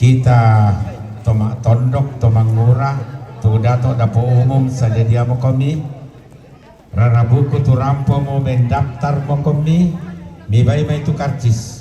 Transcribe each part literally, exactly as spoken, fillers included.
Ita to ma-, tondok, to mangura, tu dato dapur umum sadia dia mokomi, rarabuku tu rampo mo mendaftar mokomi, mibai mai tu karcis.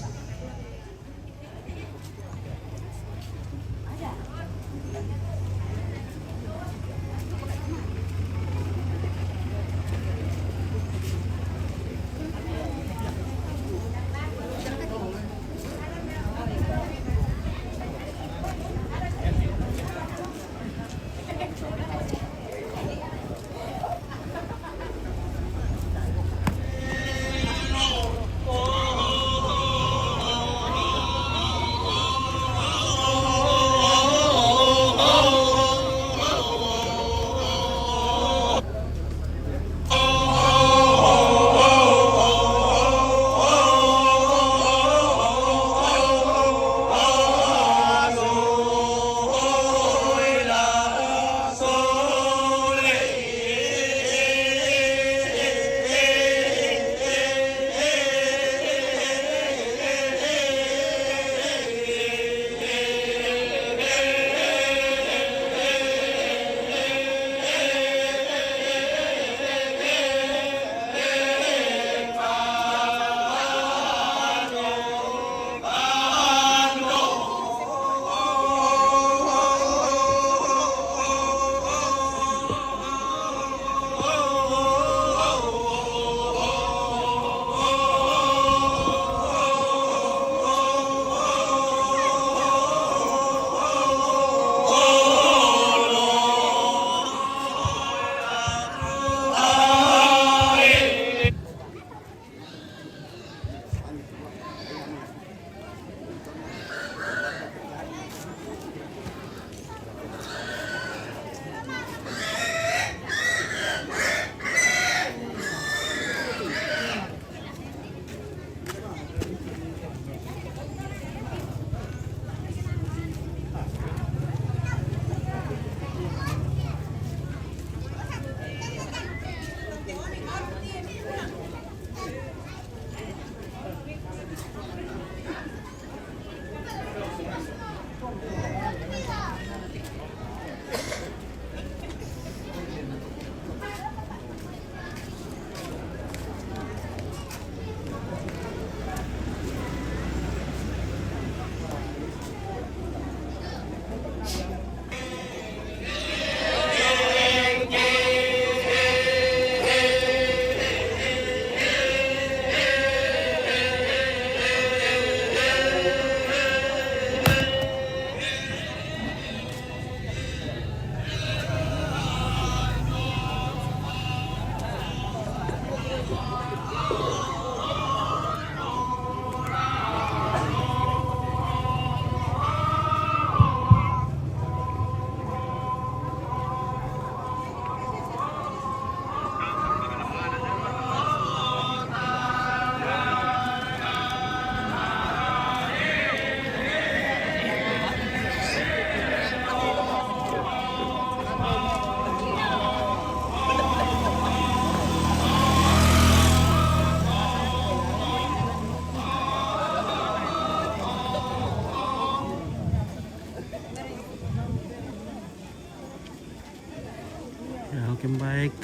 Ya, oke, baik.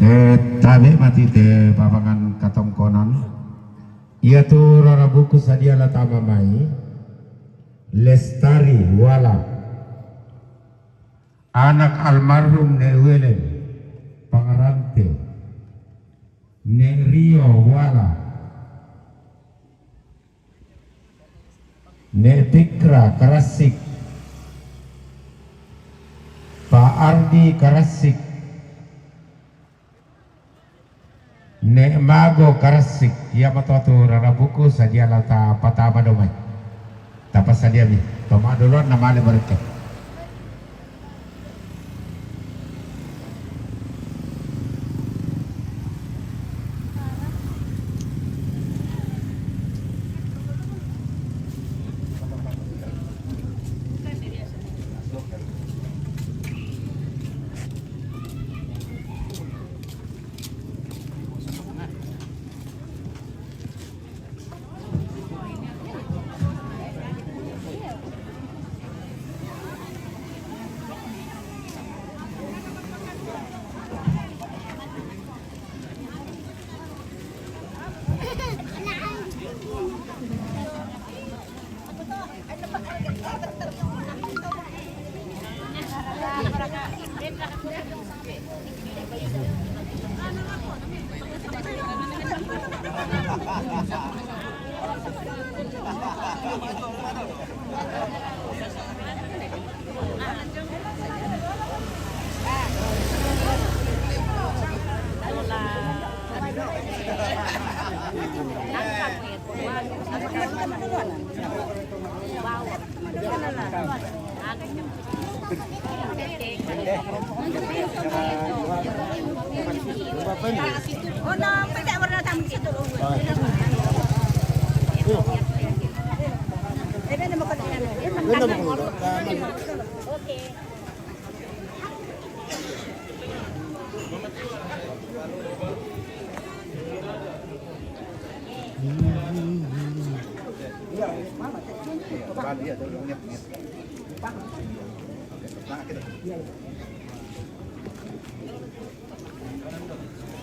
Eh, tabe mati te babangan katongkonan. Ia tu rarabuku sadia la tama mai, Lestari Wala. Anak almarhum Ne Welen Pangarante, Ne Rio Wala, Ne Tikra Karasik, Pa Ardi Karasik, Ne Mago Karasik, ia matoa tu rarabuku sadia la tapatama do mai. Tapasadia mi, toma duluan na male bareke.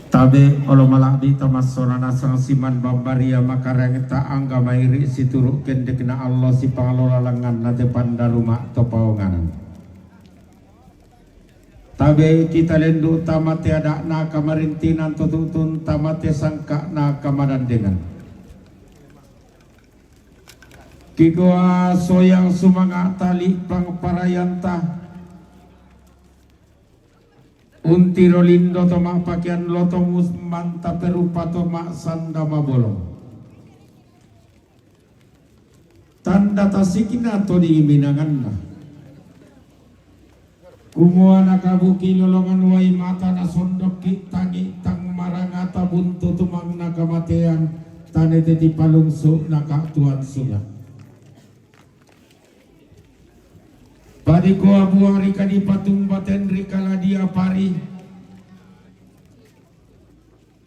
Tabe' olo mala'bi' tamasona nasang siman bambaria makareng ta angga mairi' situru' kendekna Allo sipangalola langnganna te pandaruma' to paonganan. Tabe' kita lendu' tama te ada'na kamarintinan to tu'tun tama te sangka'na kamadandengan. Kikua soyang sumanga' tali pangparayanta. Untiro lindo to ma'pakean loto musmanta perupa to ma'sanda mabolong. Tanda tasikna to diminanganna. Kumua nakabuki lolongan wai mata nasondokki tangi tang marangata buntu tumangna kamatean, tanete tipalungsu' naka'tuan sunga'. Padikua buang ri kadipatumbaten ri kaladia pari.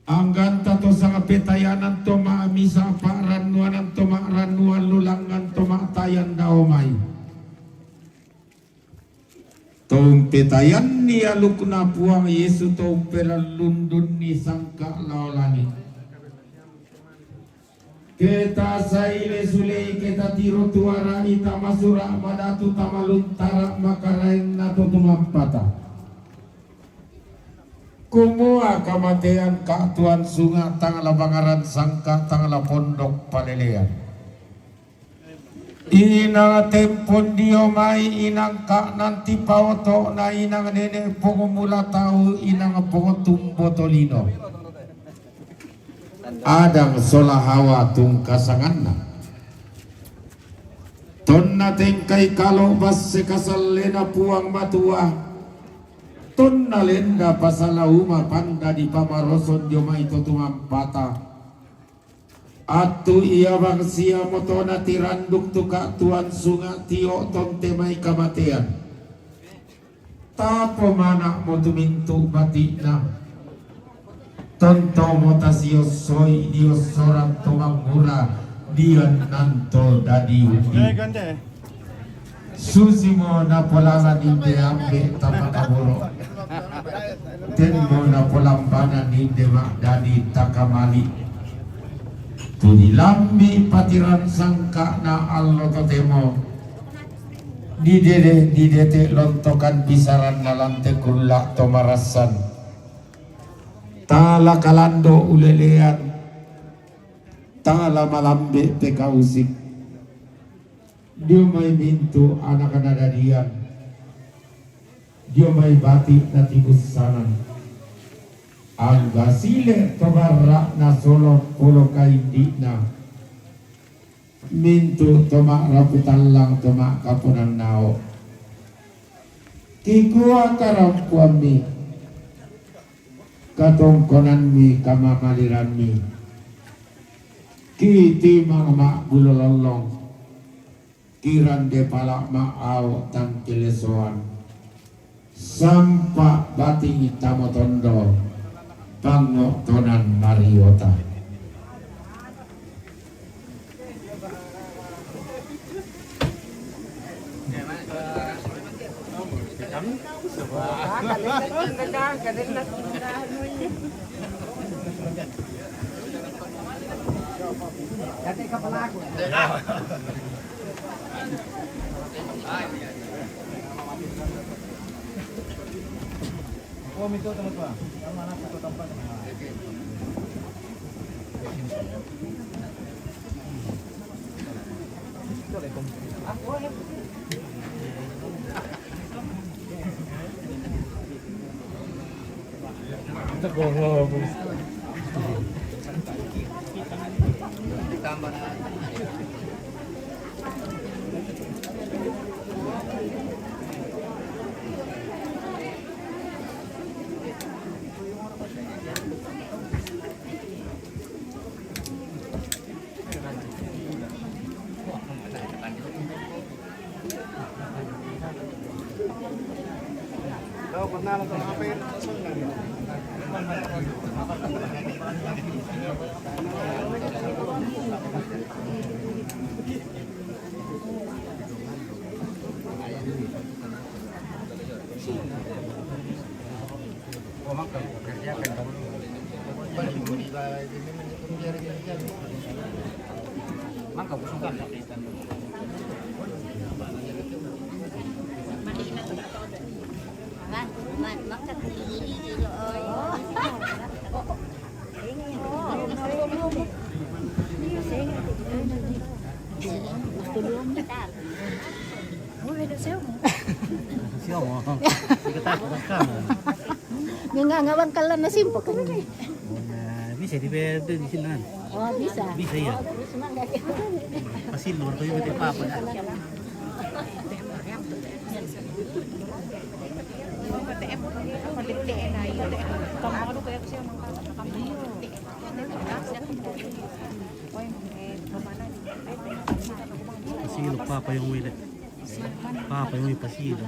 Angganta to sanga petayanan to ma'misa pa'rannuanan to ma'rannuan lulangngan to ma'tayan dao mai. To umpetayanni alukna Puang Yesu to umperallundunni sangka lao langi'. Ke tasaile sulei ke tatiro tuara'i tamasura' madatu tamaluntara' makaraenna to tumampata. Kumua kamatean ka'tuan sunga' tang la bangaran sangka tang la pondok palelean. Inang tempon dio mai inang ka'nan tipaoto'na inang nene' pongmula tau inang pongotumbo tolino. Adang sola Hawa tungkasanganna. Tonna tengkai kalo' basse kasallena Puang Matua, tonna lenda pasala uma panda dipamaroson dio mai to tumampata. Attu ia bangsia motona tiranduk tu ka'tuan sunga' tio tonte mai kamatean. Tapomana'mo tu mintu' bati'na. Tontomo tasiossoi diossoran to mangura diannanto dadi undi. Susimo napolala ninde ambe' tamakaboro'. Tenmo napolambana ninde ma'dadi takamali'. Tu dilambi' patiran sangka'na allo totemo. Didede, didete lontokan bisaranna lante kulla' to marassan. Tala kalando ulelean, tala malambe' pekausik. Dio mai mintu' anak nadadian, dio mai bati' natibussanan. Angga sile' to barra'na solo polo kaindi'na. Mintu' to ma'rapu tallang to ma'kaponannao. Kikua karampuammi, katongkonanmi, kamamalirammi. Kitimang ma'bulo lollong, kirande pala' ma'ao tangkelesoan. Sampa' bating tamotondo, pango'tonan mariota. Siamo. Siamo. Nga nga, nga bang kalan na simple kan. Bisa di bebe di sini. Oh, bisa. Bisa ya. Pasti luar tuh itu apa ya? Pasilo, papa yung wili. Papa yung pasilo.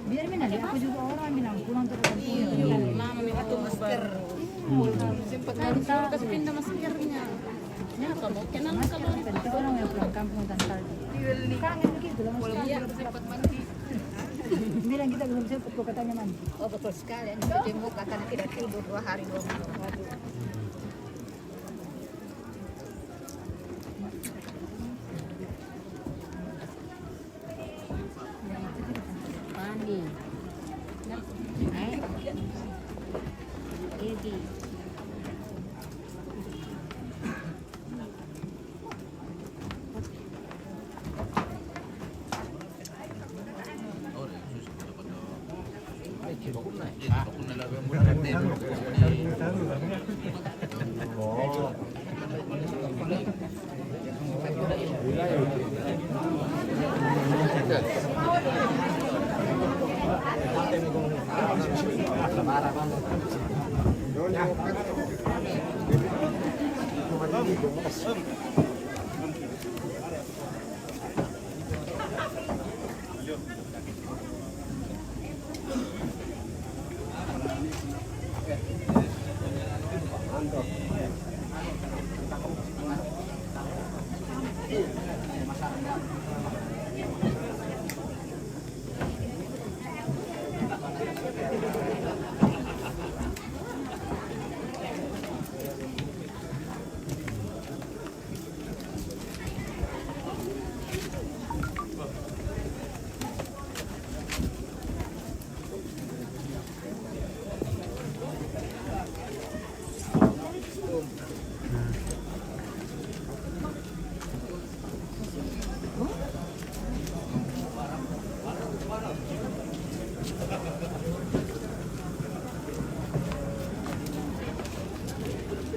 Biar mina, aku juga orang bilang pulang terus. Iya, mama minta tuh masker. Sempat kan disuruh kasih pindah maskernya. Kenapa mau kenal sama kita orang yang pulang kampung dan tadi. Kangen gitu loh, masker. Iya, sempat mandi. Bilang kita belum sempat, kok katanya mandi. Oh, betul sekali. Yang cuci muka karena tidak tidur dua hari dua malam. Waduh. Pani. Eh? Edi.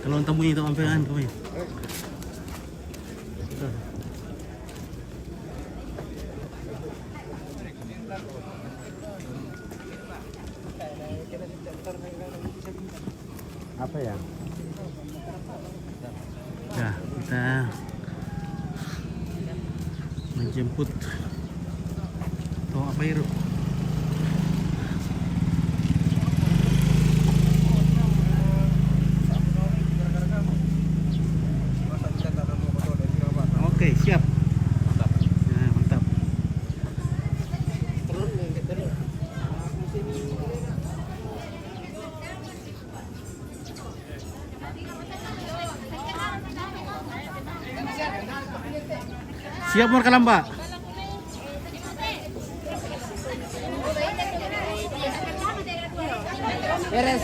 Kalau tamu itu sampean kami. Apa ya? Ya, kita menjemput to apa itu? Oke, siap. Mantap. Ya, mantap. Turun, turun. Siap mo ra kalamba? Beres.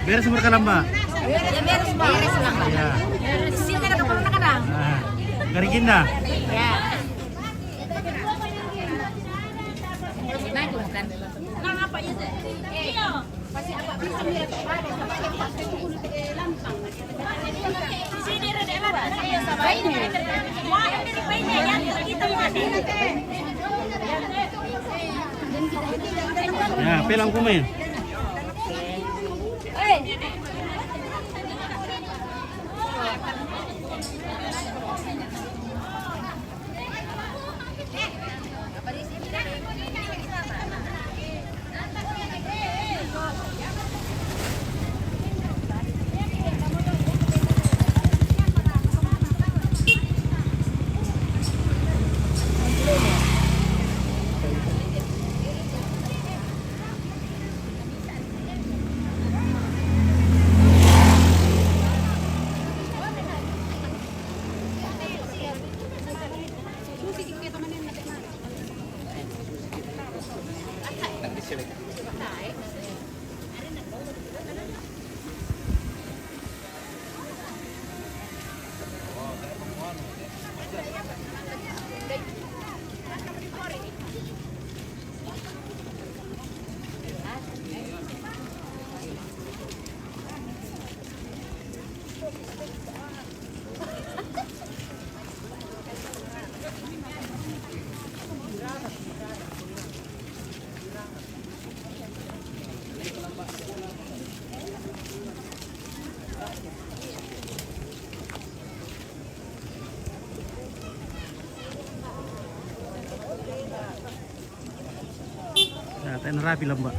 Beres mo ra kalamba? Ya, beres, Bang. Beres, Bang. Ya. Beres. Sini ada keperluan kadang. Nah, Garigin na. Ya. Naik, bukan? Nah, apa itu? Iya. Ya, pelang kumen. Ya, taen rapi lamba.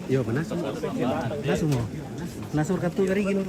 Yo, mana? Langsung mo. Langsung kartu Garigin.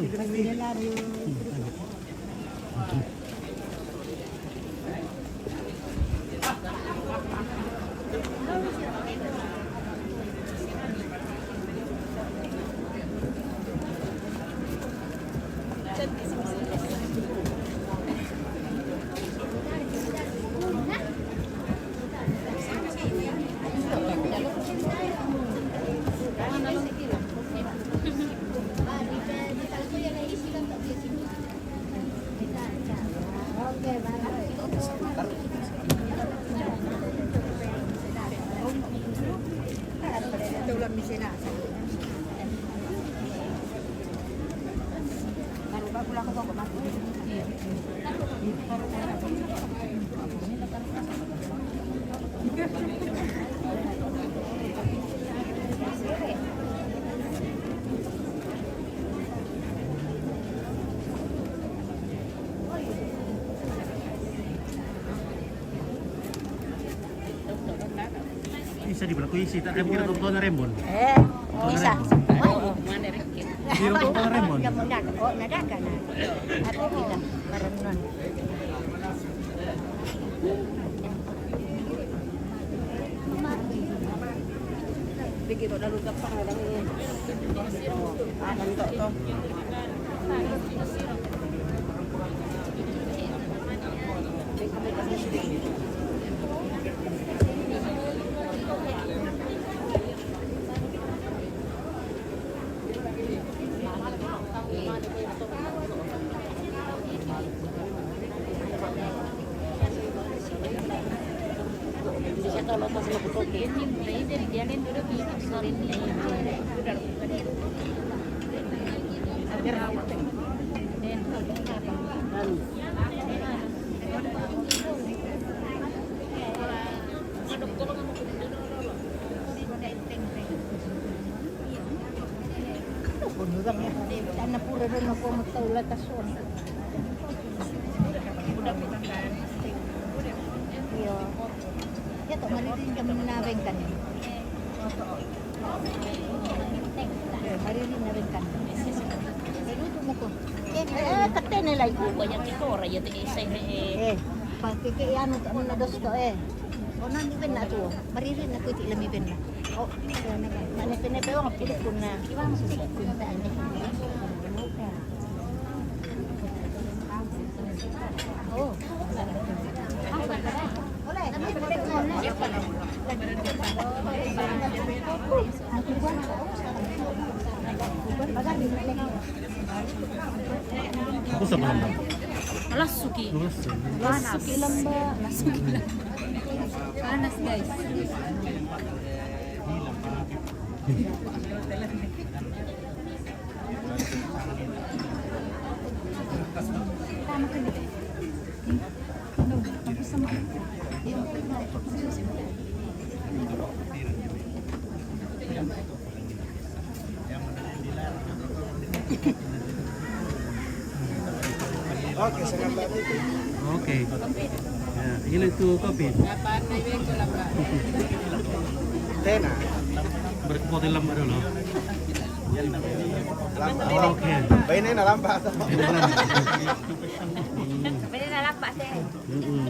Isa di pala ko isi, ta, kira ko na rembon. Eh, isa. Kira ko na rembon. Oh, nadaka na. Ato kita, karunun. Bigi to, lalu gampang na lang yun. Ah, ganito to. Napura doon ako magtaula tason. Iyo. Iya to, maririn kami na bengkan. Iyo, maririn na bengkan. Ay, luto mo ko. Eh, eh, katene lagi. Wayang ito, raya ti isay na eh. Eh, pagkiki, ano to, ano na dos to eh. O, nani ben na to. Maririn na ko iti lami ben na. O, ano ben na. Ano ben na, pero ang pulit ko na. Iwan mo sa kunta, ano. Ako sa pala. Malasuki. Malasuki. Malasuki lamba. Malasuki lamba. Panas, guys. Okay. Ya, ilo itu kopi. Tena. Berkepote lamba dulu. Lamba. Okay. Baine na lamba. Baine na lamba, te. Mm-mm.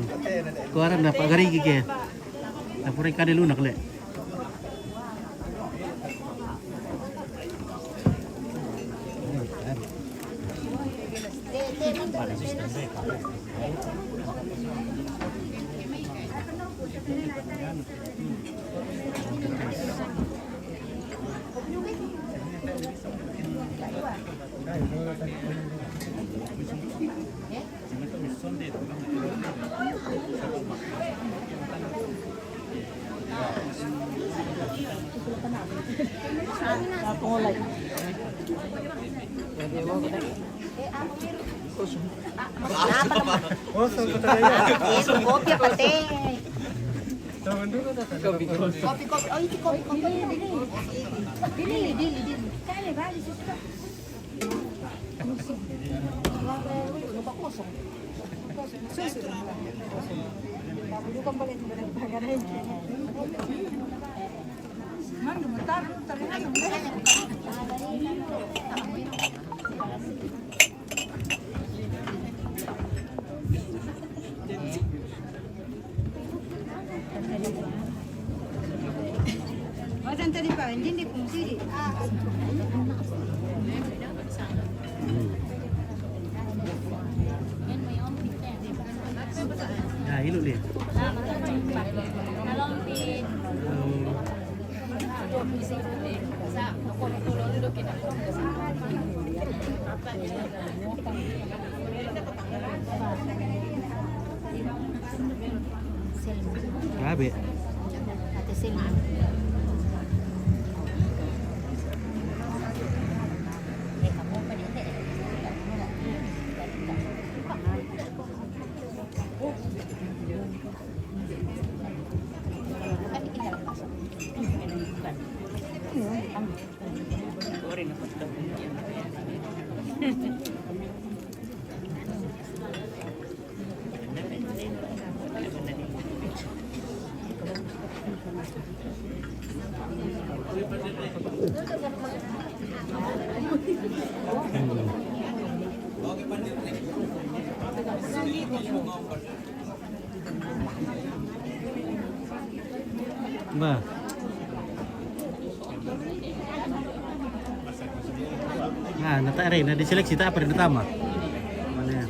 Kuaran na pagari kike. Napuri kade lunak le. Kopya pati. Kopi, kopi. Oh, iti kopi, kopi. Dili, dili, dili. Hmm. Ya, ilo le. Grabe. Ate Selma. Ba. Ah, nata-, aray, na-diseleksi ta, apa rin natama? Mana yan?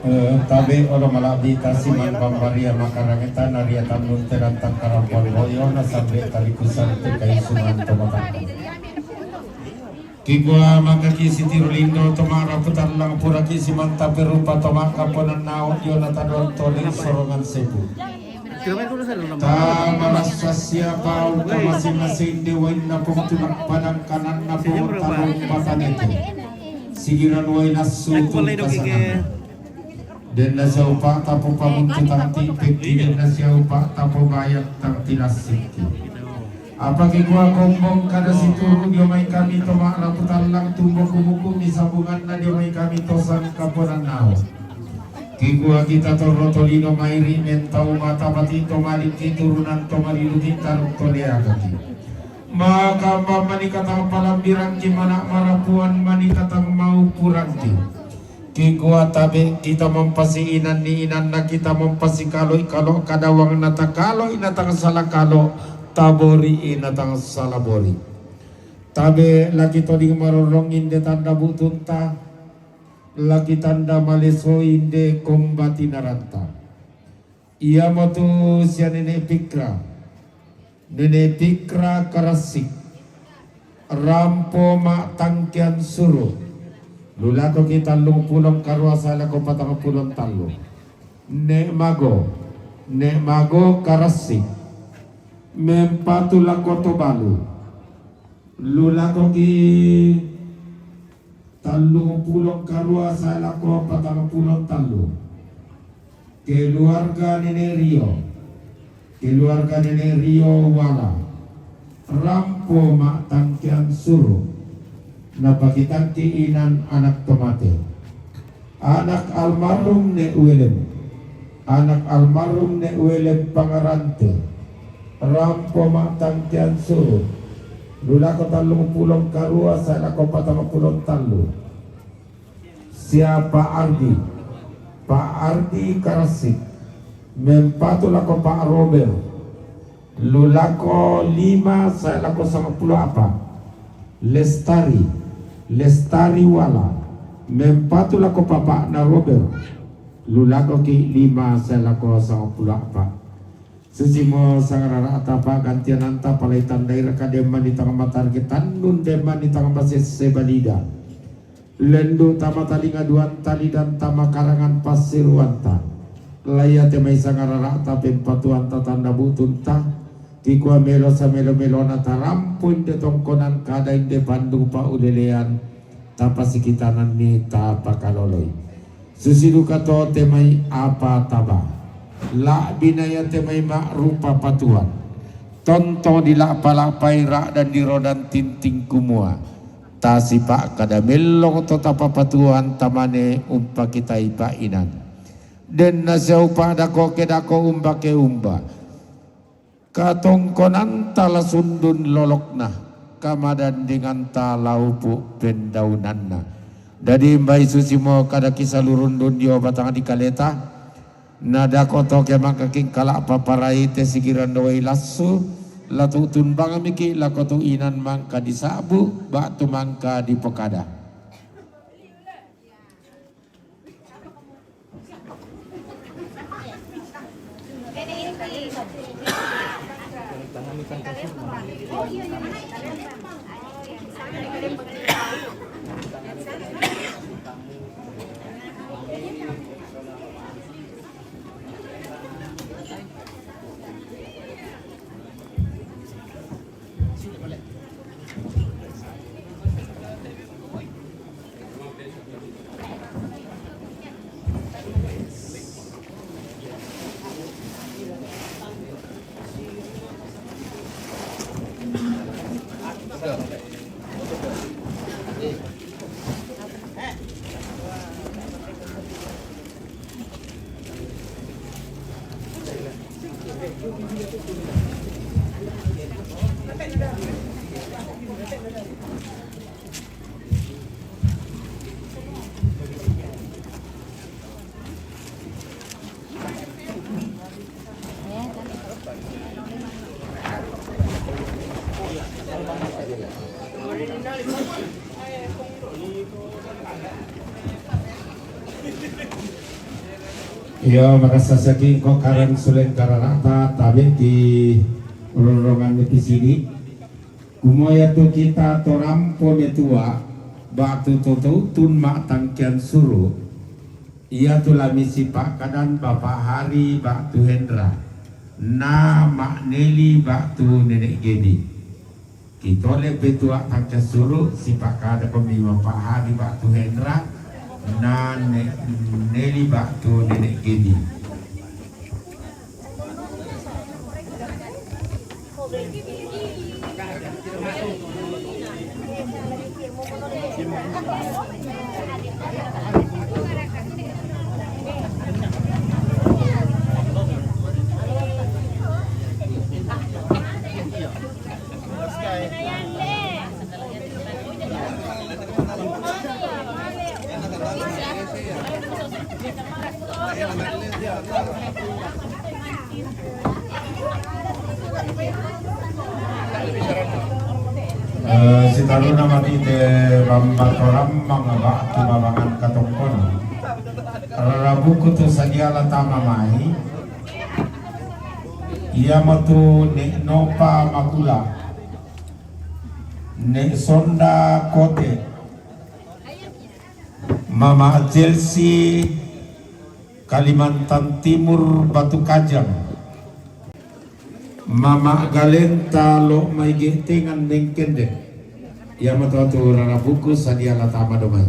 Eh, tabe olo malabita si Manbang Maria Makarangetan, Maria Tambun Terantang Karampon Boyo, na sambe talikusan te kaisuman tomatang. Kikua mangkaki si Tirulindo, tomara putarlang puraki si Manta Perupa, tomaka ponennao dio natadon tole sorongan sepu. Ta marasa siapa uka masing-masing dewa inna pong tunak padang kanan na pong talo patanete. Sigiran wai nasu pong kasangan. Den na siya upa tapo pamunti tangti peki, den na siya upa tapo bayat tangti nasiki. Apa kikua kombong kada situru dio mai kami to ma'rapu tallang tumbo kumuku mi sabunganna dio mai kami to sangkaponan nao. Kikua kita torro tolino mairi mentau mata pati to maliki turunan to maliluki taruk to leakaki. Maka mamani katang palambirangki mana marapuan mani katang maupurangki. Kikua tabe kita mampasi inan ni inanna kita mampasi kalo i kalo kadawang na takalo i na tang sala kalo tabori i na tang sala bori. Tabe laki toding marorong inde tanda butunta, laki tanda maleso inde kombati naranta. Iamotu sia nene Pikra, nene Pikra Karasik, rampo ma tangkian suru, lulakoki tallung pulong karua sae lako patang pulong tallu. Ne mago, ne mago Karasik, mempatu lako to balu, lulakoki tallung pulong karua sae lako patang pulong tallu. Keluarga nene Rio, keluarga nene Rio wala, rampo ma tangkian suru, napakitangki inan anak to mate. Anak almarhum ne Uelem, anak almarhum ne Uelem Pangarante, rampo ma tangkian suru, lulako tallung pulong karua sae lako patang pulong tallu. Sia Pak Ardi, Pak Ardi Karasik, mempatu lako Pak Robel, lulako lima sae lako sangpulo apa. Lestari, Lestari wala, mempatu lako papa'na Robel, lulakoki lima sae lako sangpulo apa. Susimo sangarara'ta pa'gantiananta pala itandairaka demma ni tang matarge tannun demma ni tang masesse balida. Lendu tama talinga duanta lidan tama karangan passiruanta. Laiate mai sangarara'ta pempatuanta tanda butunta. Kikua melo samelo-melona tarampo inde tongkonan kada inde pandung paulelean. Tapasikitananni tapakaloloi. Susi duka to te mai apa taba. La'bi na ia te mai ma'rupa patuan. Tontong dila'pa-la'pai ra'dan dirodan tinting kumua. Tasipa kada mellong to tapapatuan tamane umpakitai pa'inan. Denna siaupa dako ke dako umba ke umba. Katongkonanta la sundun lolokna, kamadandinganta la upu pendaunanna. Dadi mbai susimo kada kisalurundun dio batang di kaleta, na dako to ke mangkaking kala paparai te sigiran dowai lassu, la tutun bangmiki lako tu inan mangka disabu, ba'tu mangka dipokada. Iyo, marasa saki ko karang suleng kararata tabe ki rorongan ni pisidi. Kumoya tu kita torampo metua batu tototun ma tangkian suru. Ia tu lami sipakadan Bapak Hari batu Hendra na ma neli batu Nenek Gedi. Kitole petua tangkian suru sipakada pemima Pak Hari batu Hendra na ne, neli batu Nenek Gedi. Eh, sitaruna mati te bambatorammang ba'tu babangan katongkonan. Rarabuku tu sadia la tama mai, iamotu Ne' Nopa Makula, Ne' Sonda Kote, Mama Chelsea Kalimantan Timur Batu Kajang, Mama Galenta Lo' Mai Ge'tengan Mengkendek. Iamoto tu rarabuku sadia la tama dio mai.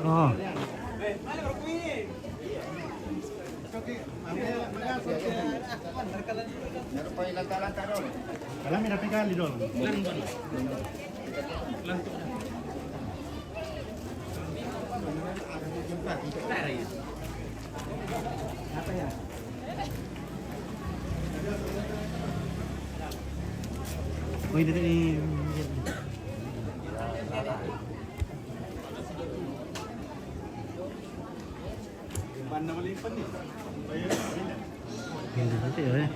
Oh. Kami dapat kali dong. Oh, ini tadi. Ini nanti ya.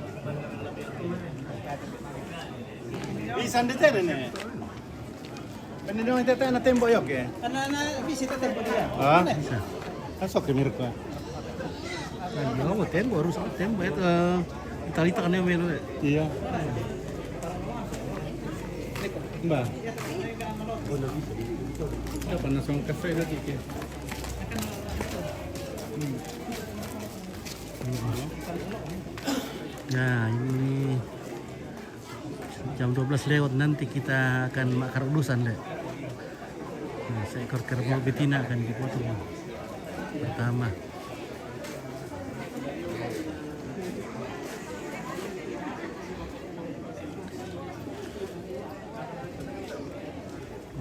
Isan di tene ne. Pwede naman ito tayo na tembo yok eh. Ano na, busy ito tembo niya. Ha? Ano eh? Isa. Kaso, kimir ko. Ay, yo, tembo, harus tembo. Ito, ah, italita ka na yung melo eh. Iya. Ba? Dapat na song kafe na tike. Hmm. Nah, ini jam dua belas lewat, nanti kita akan makan udusan deh. Nah, seekor kerbau betina akan dipotong pertama.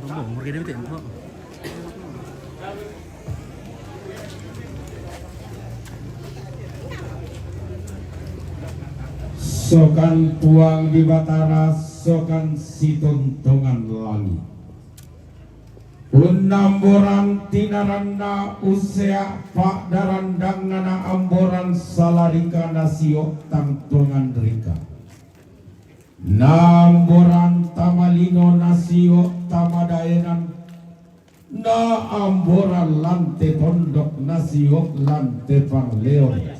Rombong, umur gede betul, Mbok. Sokan Puang di Batara, sokan sitontongan langi. Unnamboran tinaranna, ussea pa'darandangna, na amboran salarika nasio tangtongan rika. Na amboran tama lino nasio tama daenan, na amboran lante tondok nasio lante pangleon.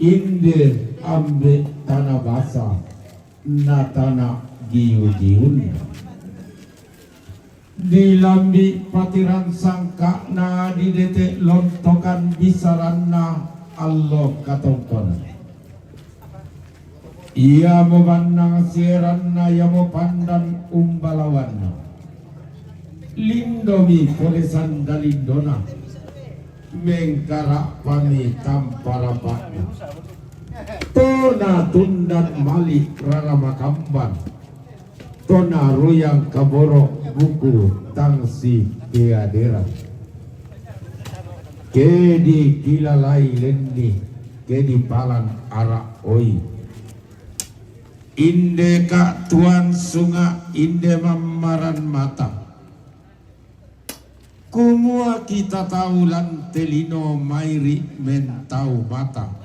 Inde ambe tana basa, na tana giu-giun. Dilambi patiran sangka'na, didete lontokan bisaranna allo katongkonan. Iamo bannang sieranna, iamo pandan umbalawanna. Lindomi pole sanda lindona, mengkarappami tampa rapa'na. Tona tundan mali rara makamban, tona ruyang kaboro buku tangsi keaderan. Kedi kilalai lenni, kedi palan ara oi. Inde ka tuan sunga, inde mammaran mata. Kumua kita tau lan telino mairi mentau mata.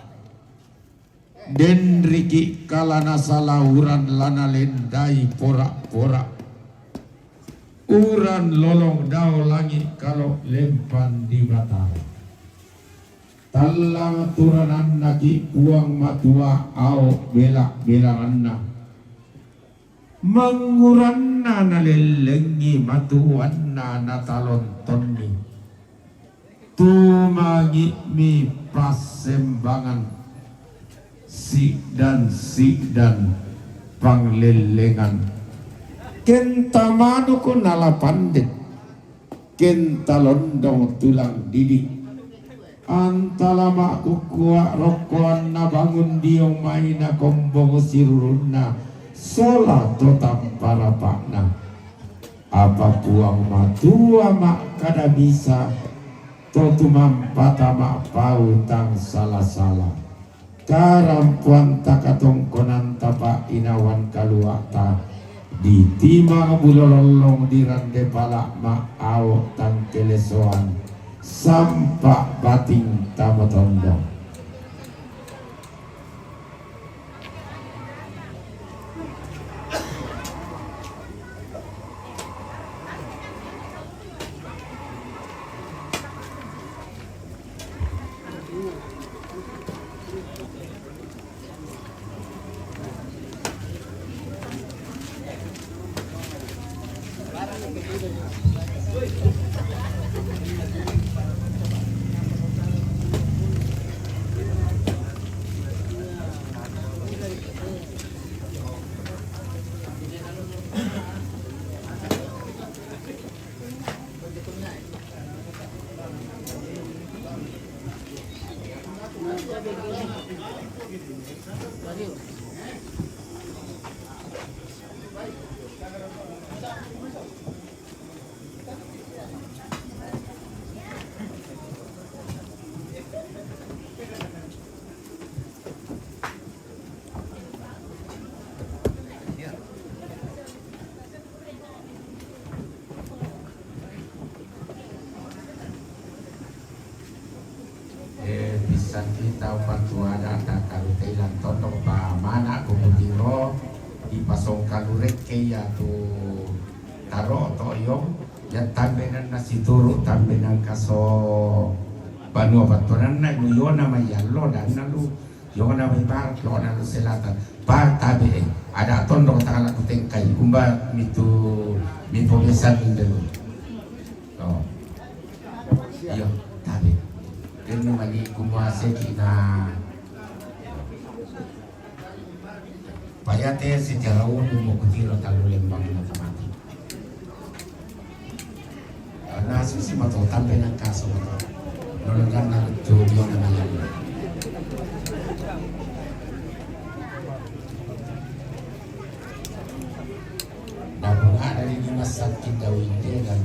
Denriki kalana salauran lana lendai pora-pora. Uran lolong dao langi kalo lempan di batara. Tallang turanannaki puang matua ao bela-belaranna. Manguranna nalellengi matuanna natalontonni. Tumangi'mi passembangan si'dan-si'dan panglellengan. Kenta manuk nala pandek. Kenta londong tulang didi. Antala makkukua rokkoanna bangun diong maina kombong sirurunna sola to tamparapa'na. Apa Puang Matua makkada bisa to tumampata ma'pau tang sala-sala. Karampuanta katongkonanta pa'inawan kalua'ta, ditimang bulolollong dirande pala ma'ao tangkelesoan, sampa bating tama tondong. Eh, pisang kita bantu ada, ada kalu Thailand tondok pa mana ko butiro, ipasong kalu rekke ya tu taro to yong, ya tambenan nasi turu, tambenan kaso banua batuanan na lu yona mayallo dan na lu Yona mai barat, lona lu selatan. Pa tabe, eh, ada tondok tangala kutengkai. Umba mitu, mitu biasa mindelu. Oh. Iyo, tabe. Kenu mani kumua seki na. Payate secara umum mo kutiro talu lembang na tamati. Na susi mato tampe nang kaso mato. Nono ganna lucu dio na mayan. Dapur ada di Dimas sakit dawi dia dan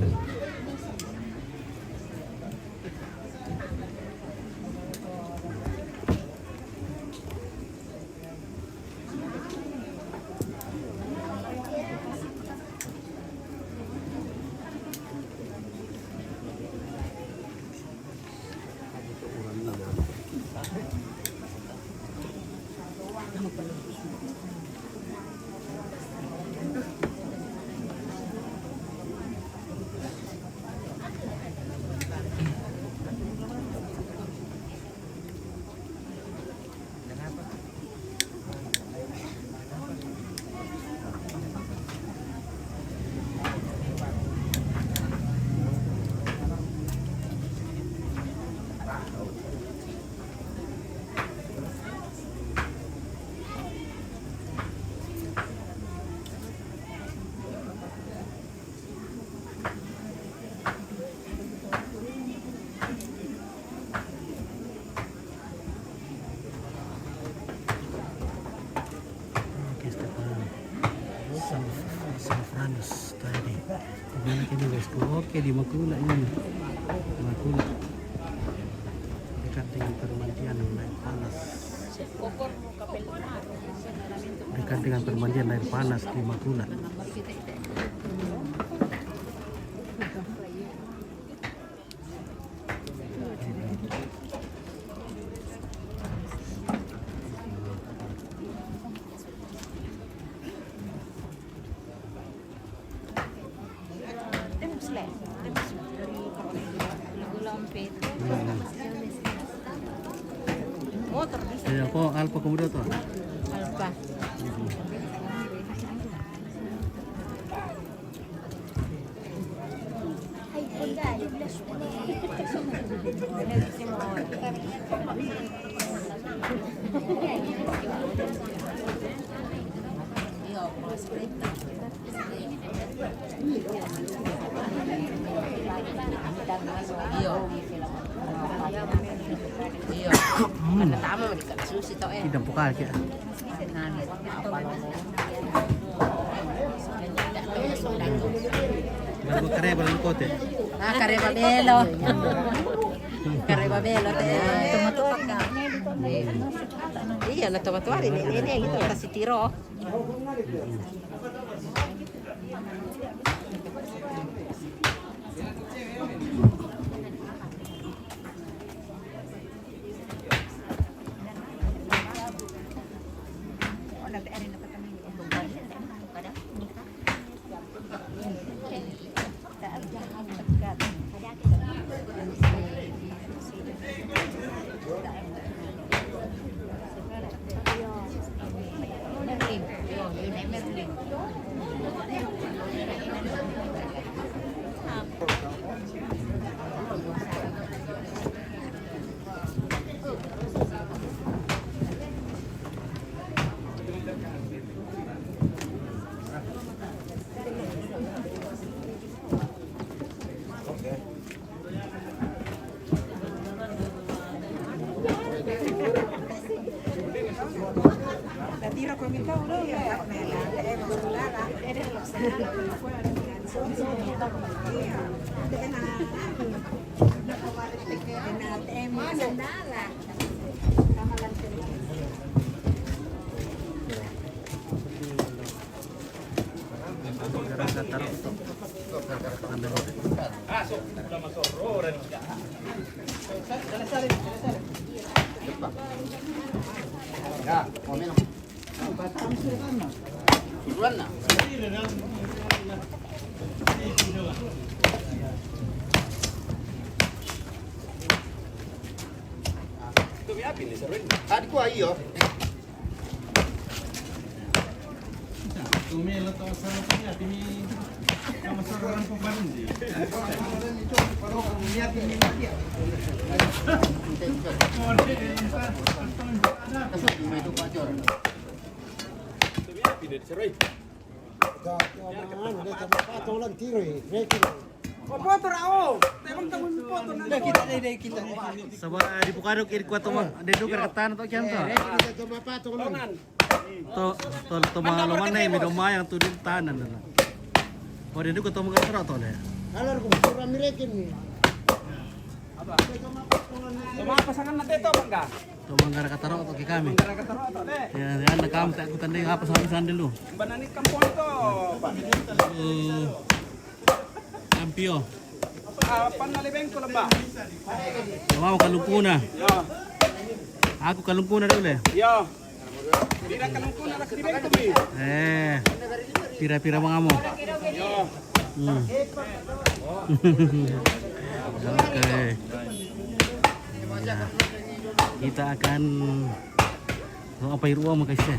Mana kini, bosku? Oke, di Makula ini. Makula. Dekat dengan permandian Air Panas. Dekat dengan permandian Air Panas di Makula. Motor bisa. Eh, apa, Alfa kamu dah tahu? Alfa. Iyo. Iyo. Mana tama di susi to, eh. Tidak buka aja. Baru kare, baru kote. Ah, kare babelo. Kare babelo te. Iya, na tomatuari ni, ni, ni, ito, kasi tiro. Tadi ko ayo. Sabara di Bukadok iri kuat toma, de duka katan to kian to. To, to, toma loman ne mi doma yang tu di tanan na. O de duka toma kataro to le. Alar ko sura mirekin ni. Toma pasangan na te to, Bangga. Toma gara kataro to ke kami. Gara kataro to de. Ya, ya, na kam tak kutan de apa sama sandelu. Banani kampung to, Pak. Eh, Ampio. Ah, panna lebeng ko leba. Mau kalungkuna. Yo. Aku kalungkuna dulu le. Yo. Pira kalungkuna lak lebeng ko mi. Eh. Pira-pira mangamo. Yo. Hmm. Oke. Ya. Kita akan, oh, apa iruwa makasih.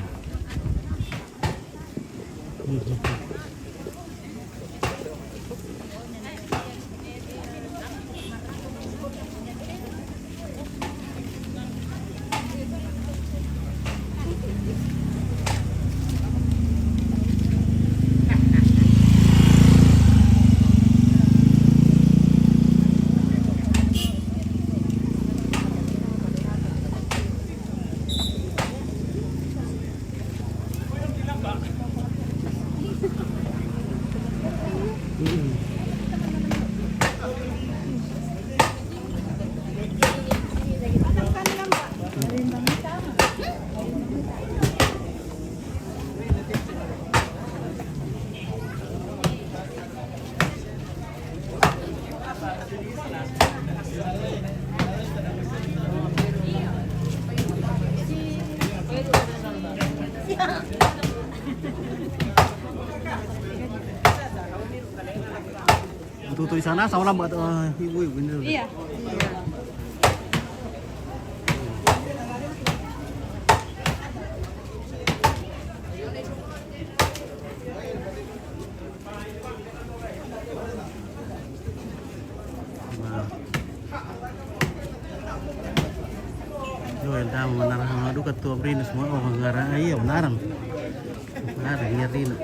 Di sana sama lambat, eh, ibu-ibu ini. Iya. Nah. Yo, el dama manarang sama duka tu abrin semua, oh, ngara, iya, manarang. Manarang, iya, Rina.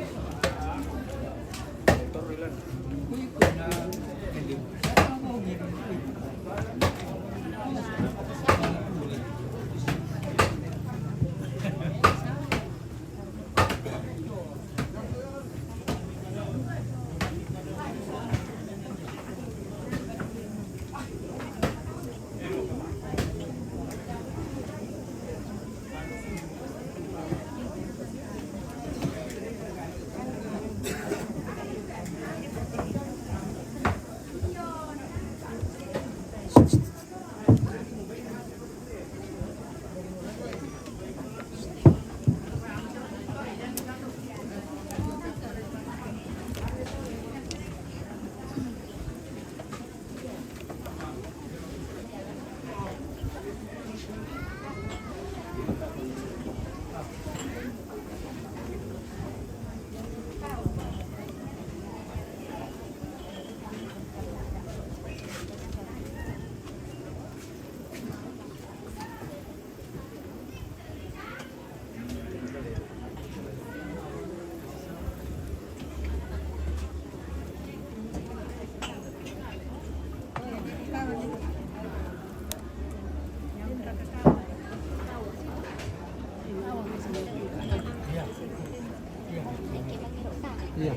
Iya.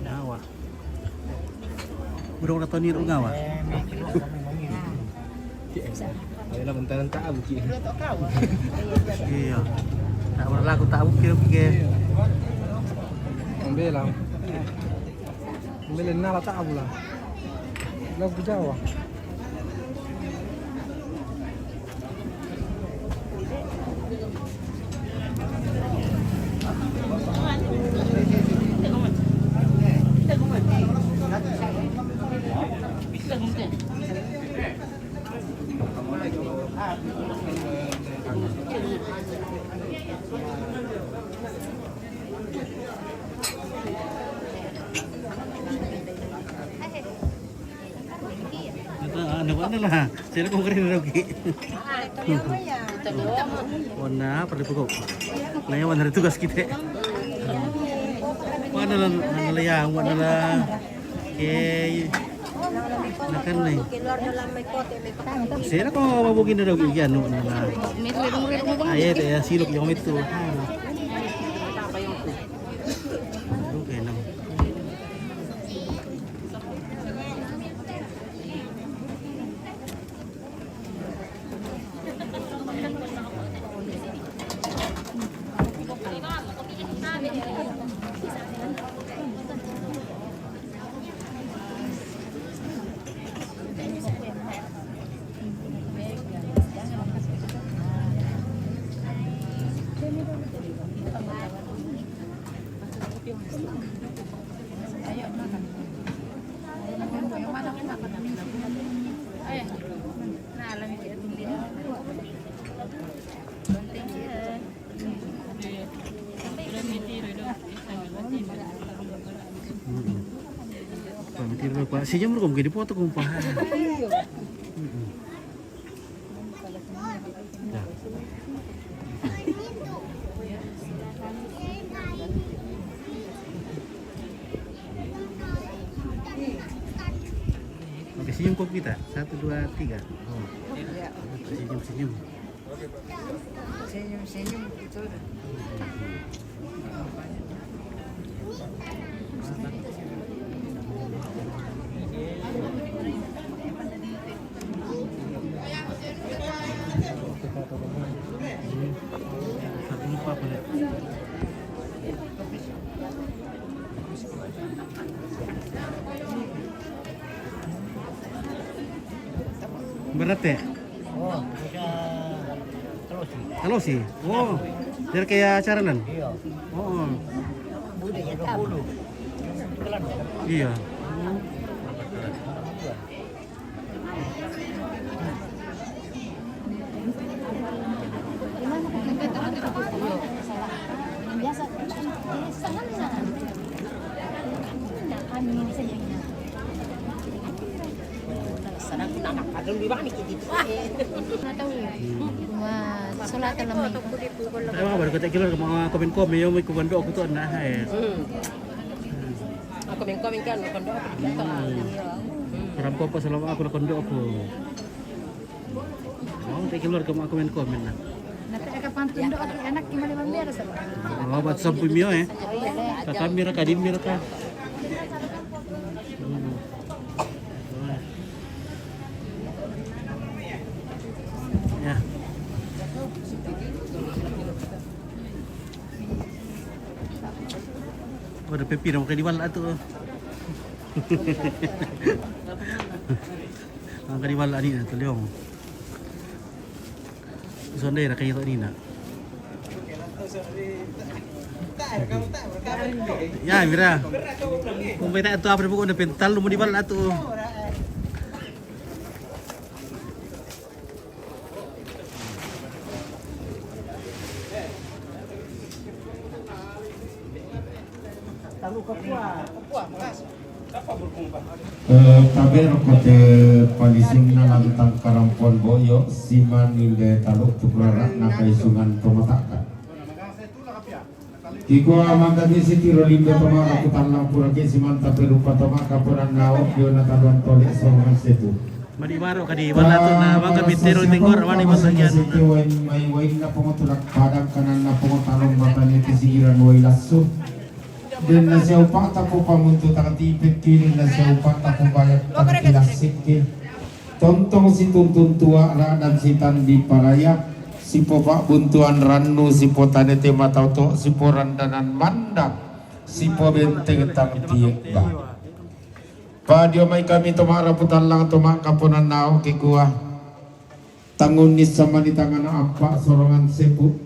Nawa. Udah, udah Tony, udah ngawa. Ayo lah, bentar, bentar, Abu Ki. Iya. Tak berlaku tak Abu Ki, Abu Ki. Ambil lah. Ambil lah, tak Abu lah. Lagu Jawa. Ito, ano ba nila? Sila kung rin lagi. Wana, perlu pukul. Naya wana tugas kita. Wana lang, ano lang yan, wana lang. Okay. Nakan na eh. Sila ko mabukin na daw yan, no, na. Ay, ito, eh, silok yung ito. Okay lang. Senyum dulu, Pak. Senyum dulu, kamu gini foto, kamu, Pak. Mm-mm. Ya. Oke, senyum kok kita. Satu, dua, tiga. Oh. Senyum, senyum. Senyum-senyum gitu. Berate? Oh, bisa terus. Terus sih. Oh, dari kayak acara nan? Iya. Oh. Budaya. Iya. Cuma solat dalam itu. Ay, mga baru ko ta' kilor ka mga komen-komen, yung may kuwando ako to, na, eh. Hmm. Ako, men, comment ka, nakondo ako dito. Hmm. Parang po, pasalamat ako, nakondo ako. Oh, thank you, Lord, ka mga comment-comment na. Nata ka pang tundo ako, anak, kimali ba mira sa ba? Oh, ba't sa pumyo, eh? Kakamira ka, di mira ka. Hmm. Ya. Waduh, pepi na makadiwal ato. Ang kadiwal ani na, tulyong. Sunday na kayo ni na. Ya, mira. Kung may tayo ato, apa po ko na pintal, lumudibal ato. Eh, tabe' ro ko te palisunna lantang karampuan boyo', siman inde talu' tukurara' na kaisungan tomata'ka. Kikua mangkaki sitiro limbe toma' rakutan lampurake siman tape rupa toma' kaponan nao' dio nataluan tole' sorongan setu. Madi maro kadi wala tu na mangka mitero tenggor wani masangian. Mai wain na pongotulak padang kanan na pongotalong batane kisigiran wai lasso. Den na siaupa' tapo pamuntu tang tipe kirin na siaupa' tapo bayak tang tilasik ke. Tontong situntun tua' ra'dan sitandi paraya, sipopa'buntuan rannu, sipotanete mataoto', siporandanan mandang, sipobenteng tang tiekba. Padio mai kami toma' raputan lang toma' kaponan nao' kikua. Tangun nissa mani tangana appa' sorongan sepu'.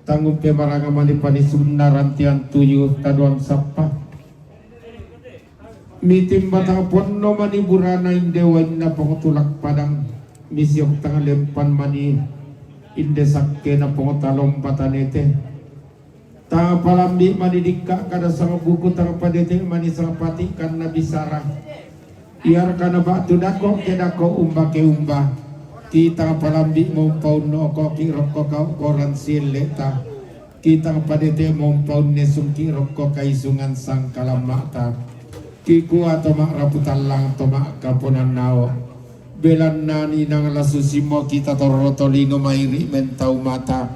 Tangun pemaranga mani panisunna rantian tuyu taduang sappa. Mitimba tang ponno mani burana inde wainna pongotulak padang, misiok tang lempan mani inde sakkena pongotalong batanete. Tang palambi' mani dikka' kada sang buku, tang padete' mani sang pati' kanna bisara. Iyarkana ba'tu dako' ke dako' umba ke umba. Kitang palambi' mompaunno' okoki' rokko kau koran sielle'ta. Kitang padete' mompaunne sungki' rokko kaisungan sangkalamma'ta. Kikua toma' raputan lang toma' kaponan nao'. Belanna ninang lasu simmo kita torro tolino mairi' mentau mata.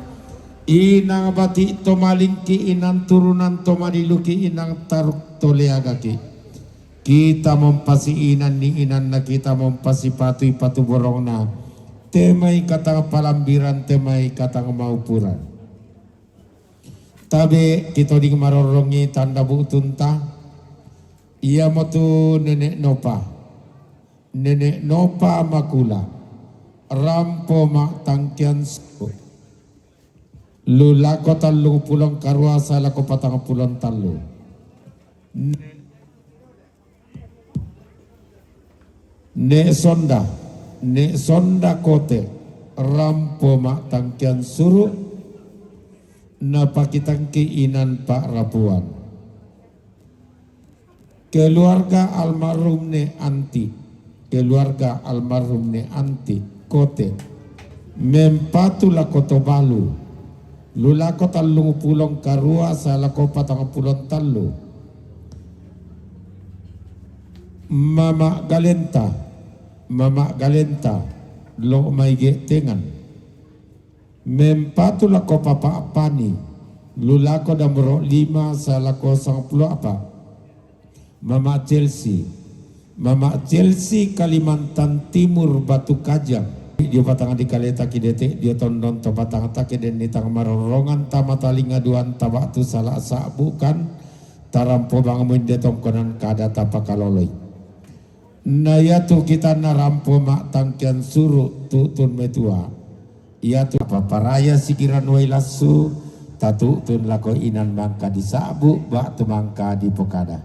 Inang bati' to malingki', inang turunan to madiluki', inang taruk to leagaki'. Kita mompasi inanni inanna, kita mompasi patui patu borongna. Temai katang palambiran, temai katang maupuran. Tabe' kitoding marorrongi tanda bu'tunta. Iamotu nene' nopa. Nene' nopa makula. Rampo ma'tangkian suru'. Lu lako tallung pulong karua sae lako patang pulong tallu. Ne-, ne' sonda, ne' sonda kote, rampo ma'tangkian suru', napakitangki inan pa'rapuan. Keluarga almarhum Ne' Anti, keluarga almarhum Ne' Anti, kote, mempatu lako tobalu, lu lako tallung pulong karua sae lako patang pulong tallu. Mama' Galenta, Mama' Galenta, lo' mai Ge'tengan. Mempatu lako Papa' Pani, lu lako damro lima sae lako sangpulo a'pa'. Mama' Chelsea, Mama' Chelsea Kalimantan Timur, Batu Kajang. Dio patang dikaleta kidete, dio tondon to patang take denni tang marorrongan tamatalinga duan taba'tu sala sa'bu kan, tarampo bangmu inde tongkonan kada tapakaloloi. Na iatu kitanna rampo ma'tangkian suru' tu'tun metua. Iatu paparaya sikiran wai lassu, Tatu'tun lako inan mangka disa'bu, ba'tu mangka dipokada.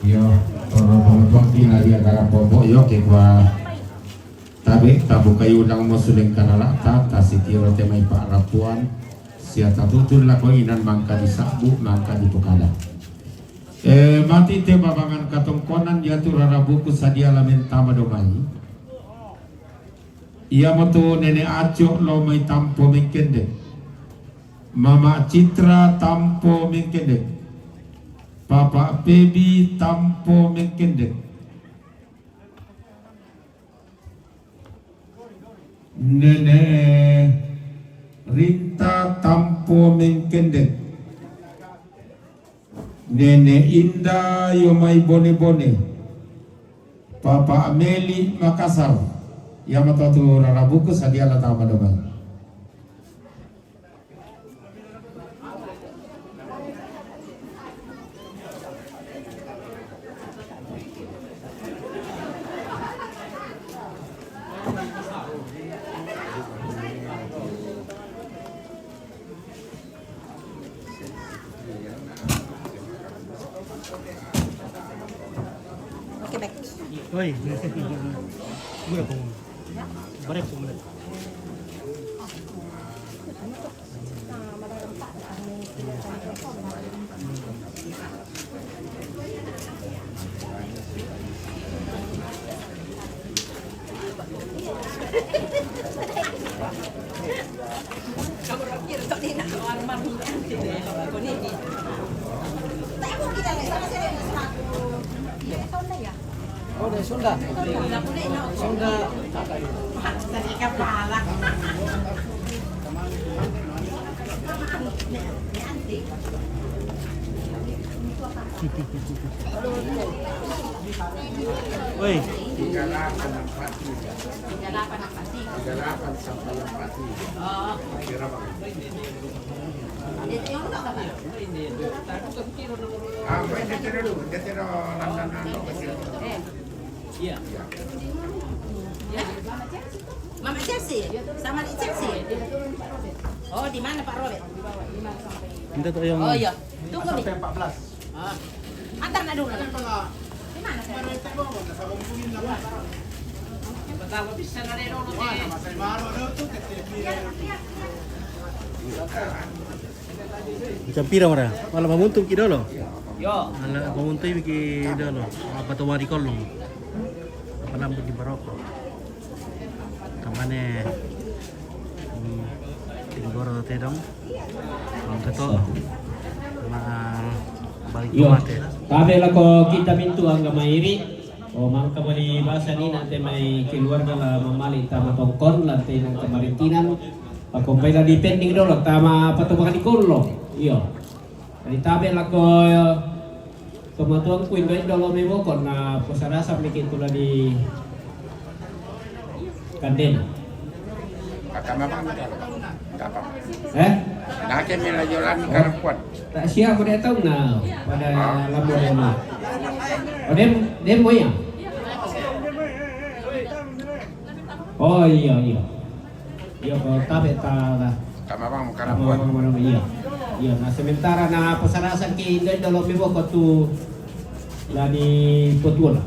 Iyo, oro pengepeng tina dia karang popo, iyo, ke kua tabe, tabukai udang mo suleng kanala, ta, tasitiro te mai pa'rapuan, sia tatu'tun lako inan mangka disa'bu, mangka dipokada. Eh, mati te babangan katongkonan, dia tu rarabuku sadia la mentama do mai. Iamoto Nene Acok lo mai Tampo Mengkendek, Mama Citra Tampo Mengkendek, Papa Pebi Tampo Mengkendek, Nene Rinta Tampo Mengkendek, Nene Inda yo mai Bone-Bone, Papa Meli Makassar. Iamoto tu rarabuku sadia la tama do mai. Oke, baik. Oi. Gula ko. Barek ko muna. Oh, dari Sunda. Sunda. Woi. Tiga delapan sampai empat tiga. Oh. Kira, Bang. Ah, main dia tiru dulu, dia tiru landan anu kecil. Iya. Iya. Mama Chelsea, sama di Chelsea. Oh, di mana Pak Robert? Minta tuh yang Oh iya, tunggu nih. Sampai empat belas. Ah. Antar nak dulu. Di mana? Pertama bisa dari dulu. Wah, nama saya Maro dulu tuh, kecil. Iya, iya, iya. Jam pira mara? Mala mamuntung ki dolo. Yo. Mala mamuntung ki dolo. Apa tu mari kolong? Apa lampu di baroko? Kamane, hmm, tinggoro tedong. Mangketo. Ma balik Yo. Mate. Tabe lako kita mintu angga mairi. Oh, mangka bali basa ni nante mai keluarga la mamali tama tongkon, lante nang kemarintinan. Pakompai la dipending dolo tama patobangan di kolong. Iyo. Di tabe lako tomatuangku indo-indo lo mebokon na posarasa miki tula di Kandil. Kata mamang ni kalau. Enggak apa. Eh? Nak kami lah jalan ni karampuan. Tak siap pada tahu na pada lama dia ni. Oh, dem, dem mo iya. Oh, iya, iya. Iya, kalau tak, tak, tak. Kata mamang karampuan. Iya. Iya, nah, sementara na pasarasan ki inda dalam ibu ko tu la di petuan.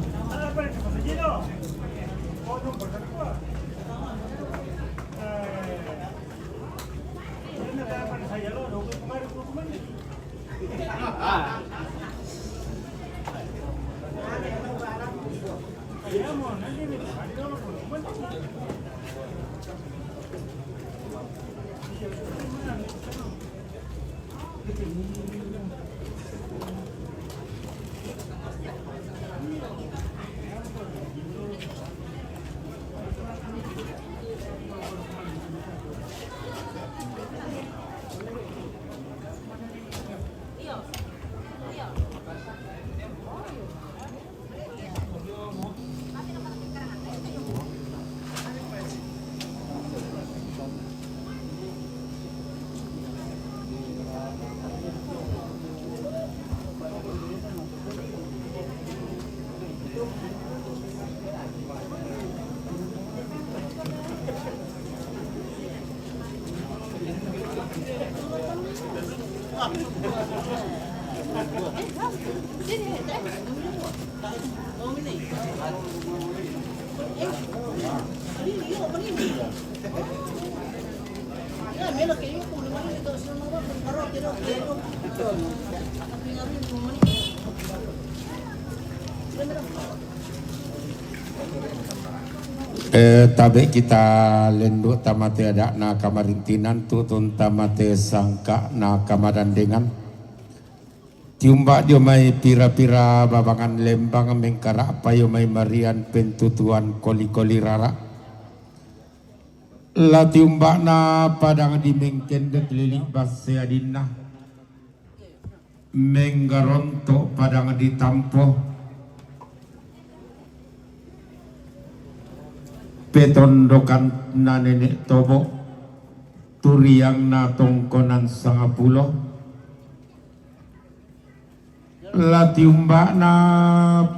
Eh, tabe kita lenduk tamate adat na kamarintinan, tutun tamate sangka na kamadandengan. Tiumbak dio mai pira-pira babangan lembang, mengkarak payo mai marian pentutuan koli-koli rarak. Lah tiumbakna padang di mengkendek lilik base adinna. Menggarontok padang di tampo. Petondokan na nenek tobo. Turiang na tongkonan sangapulo. Lah tiumbakna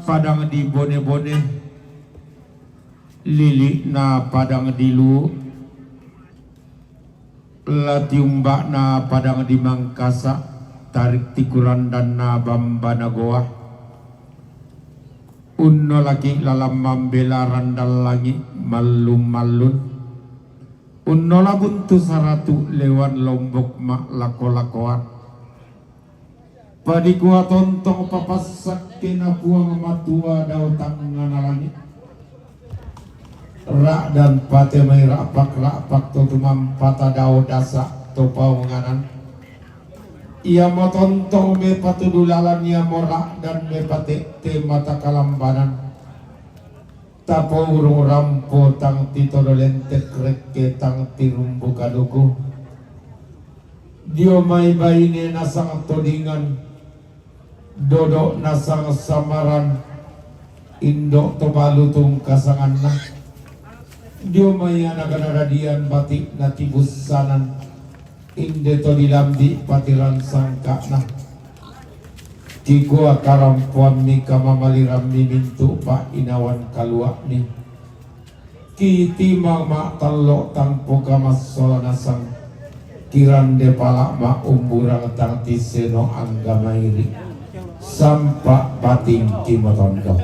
padang di bone-bone, lilikna padang di luwu, lah tiumbakna padang di mangkasa, tarik tikurandanna bambana gowa. Unnolaki lalan mambela randal langi mallun-mallun. Unnola buntu saratu lewan lombok ma lako-lakoan. Padikua tontong papassakkena Puang Matua dao tangngana langi. Rak dan pate mai rakpak-rakpak to tumampata dao dasa to paonganan. Iamo tontong mepatudu lalan iamo rak dan mepatekte mata kalambanan. Tapourung rampo tang titodo lentek rekke tang tirumbu kaduku. Dio mai baine nasang todingan, dodok nasang samaran, indok to balu tungkasanganna. Dio mai anak nadadian batik natibussanan, inde to dilambik patiran sangkakna. Kikua karampoammi kamamalirammi mintu pak inawan kaluakmi. Kitimang ma tallok tang poka massola nasang, kirande palak ma umburang tang tiseno angga mairi, sampak bating kimotondo.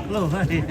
Loh, hai.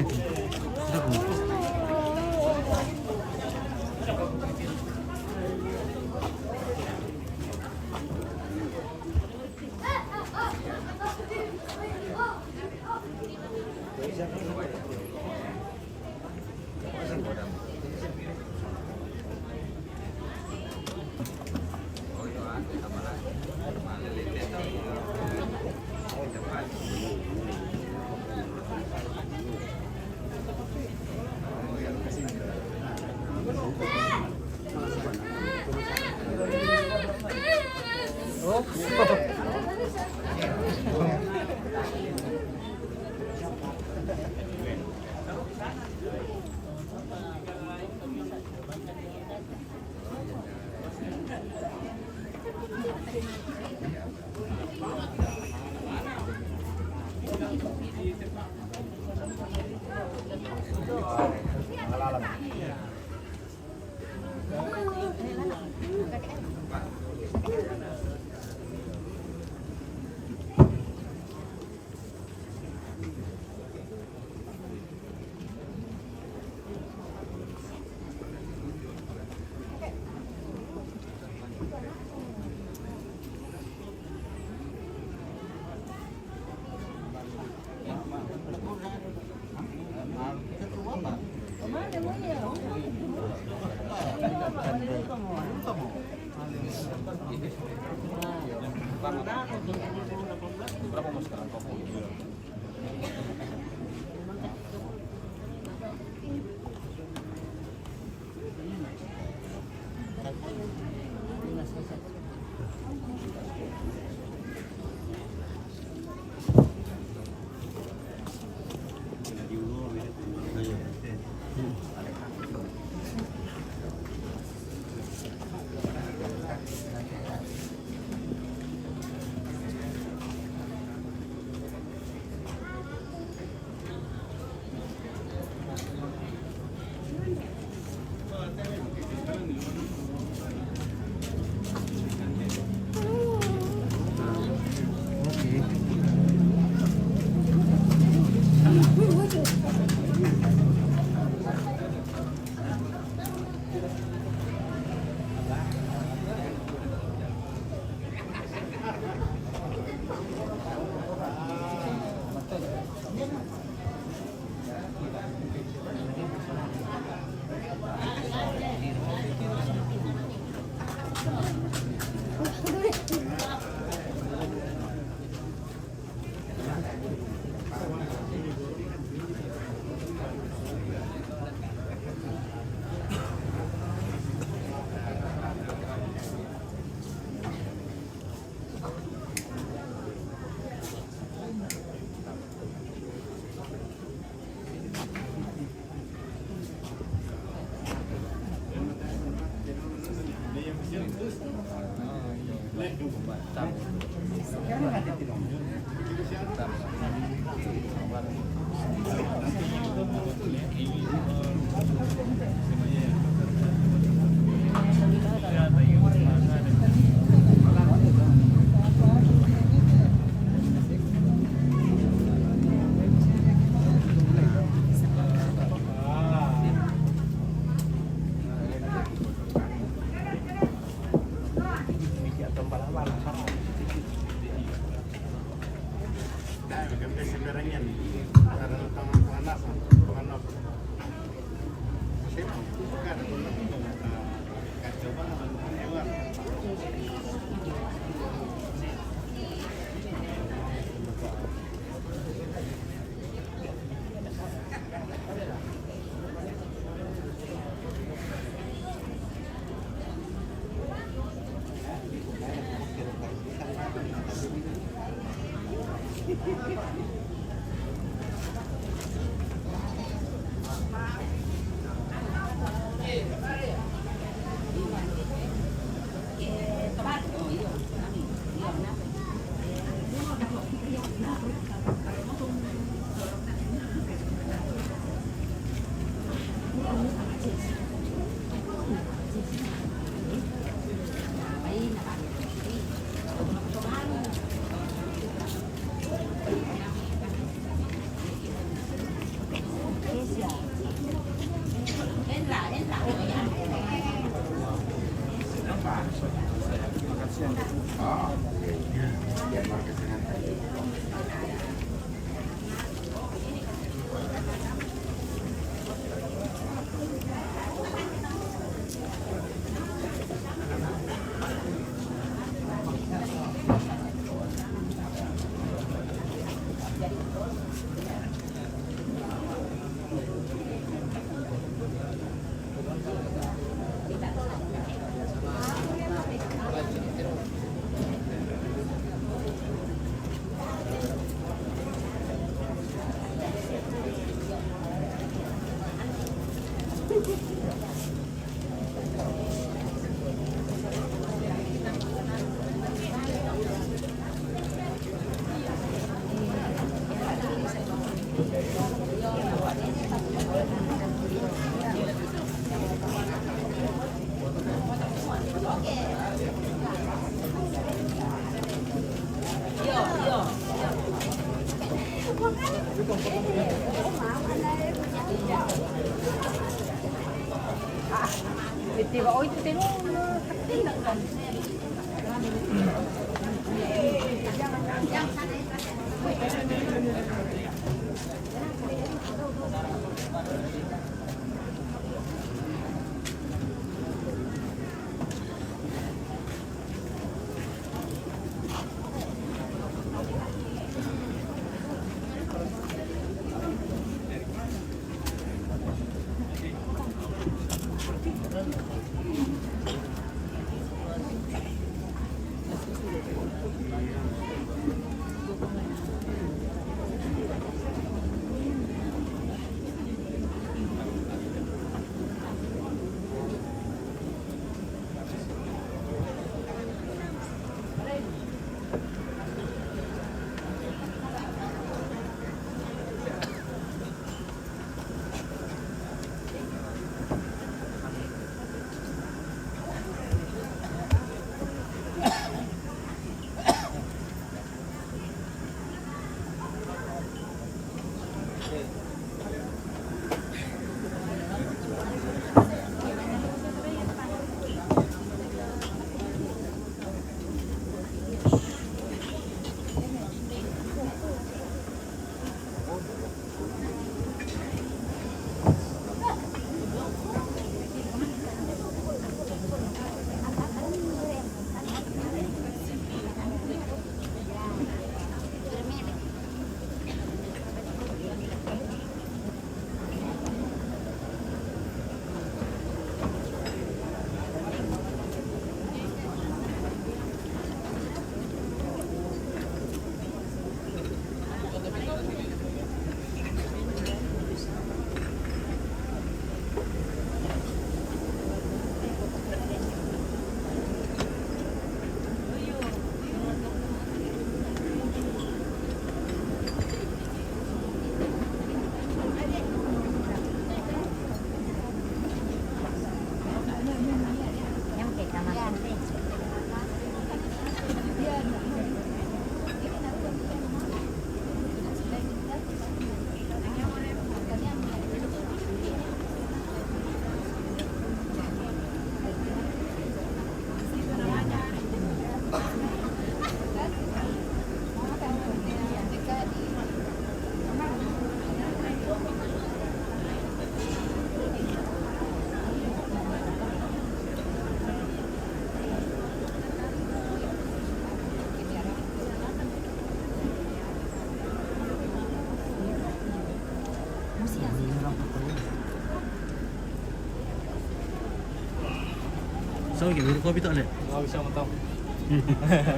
So, okay, we'll copy tak, leh? Bisa, mantap.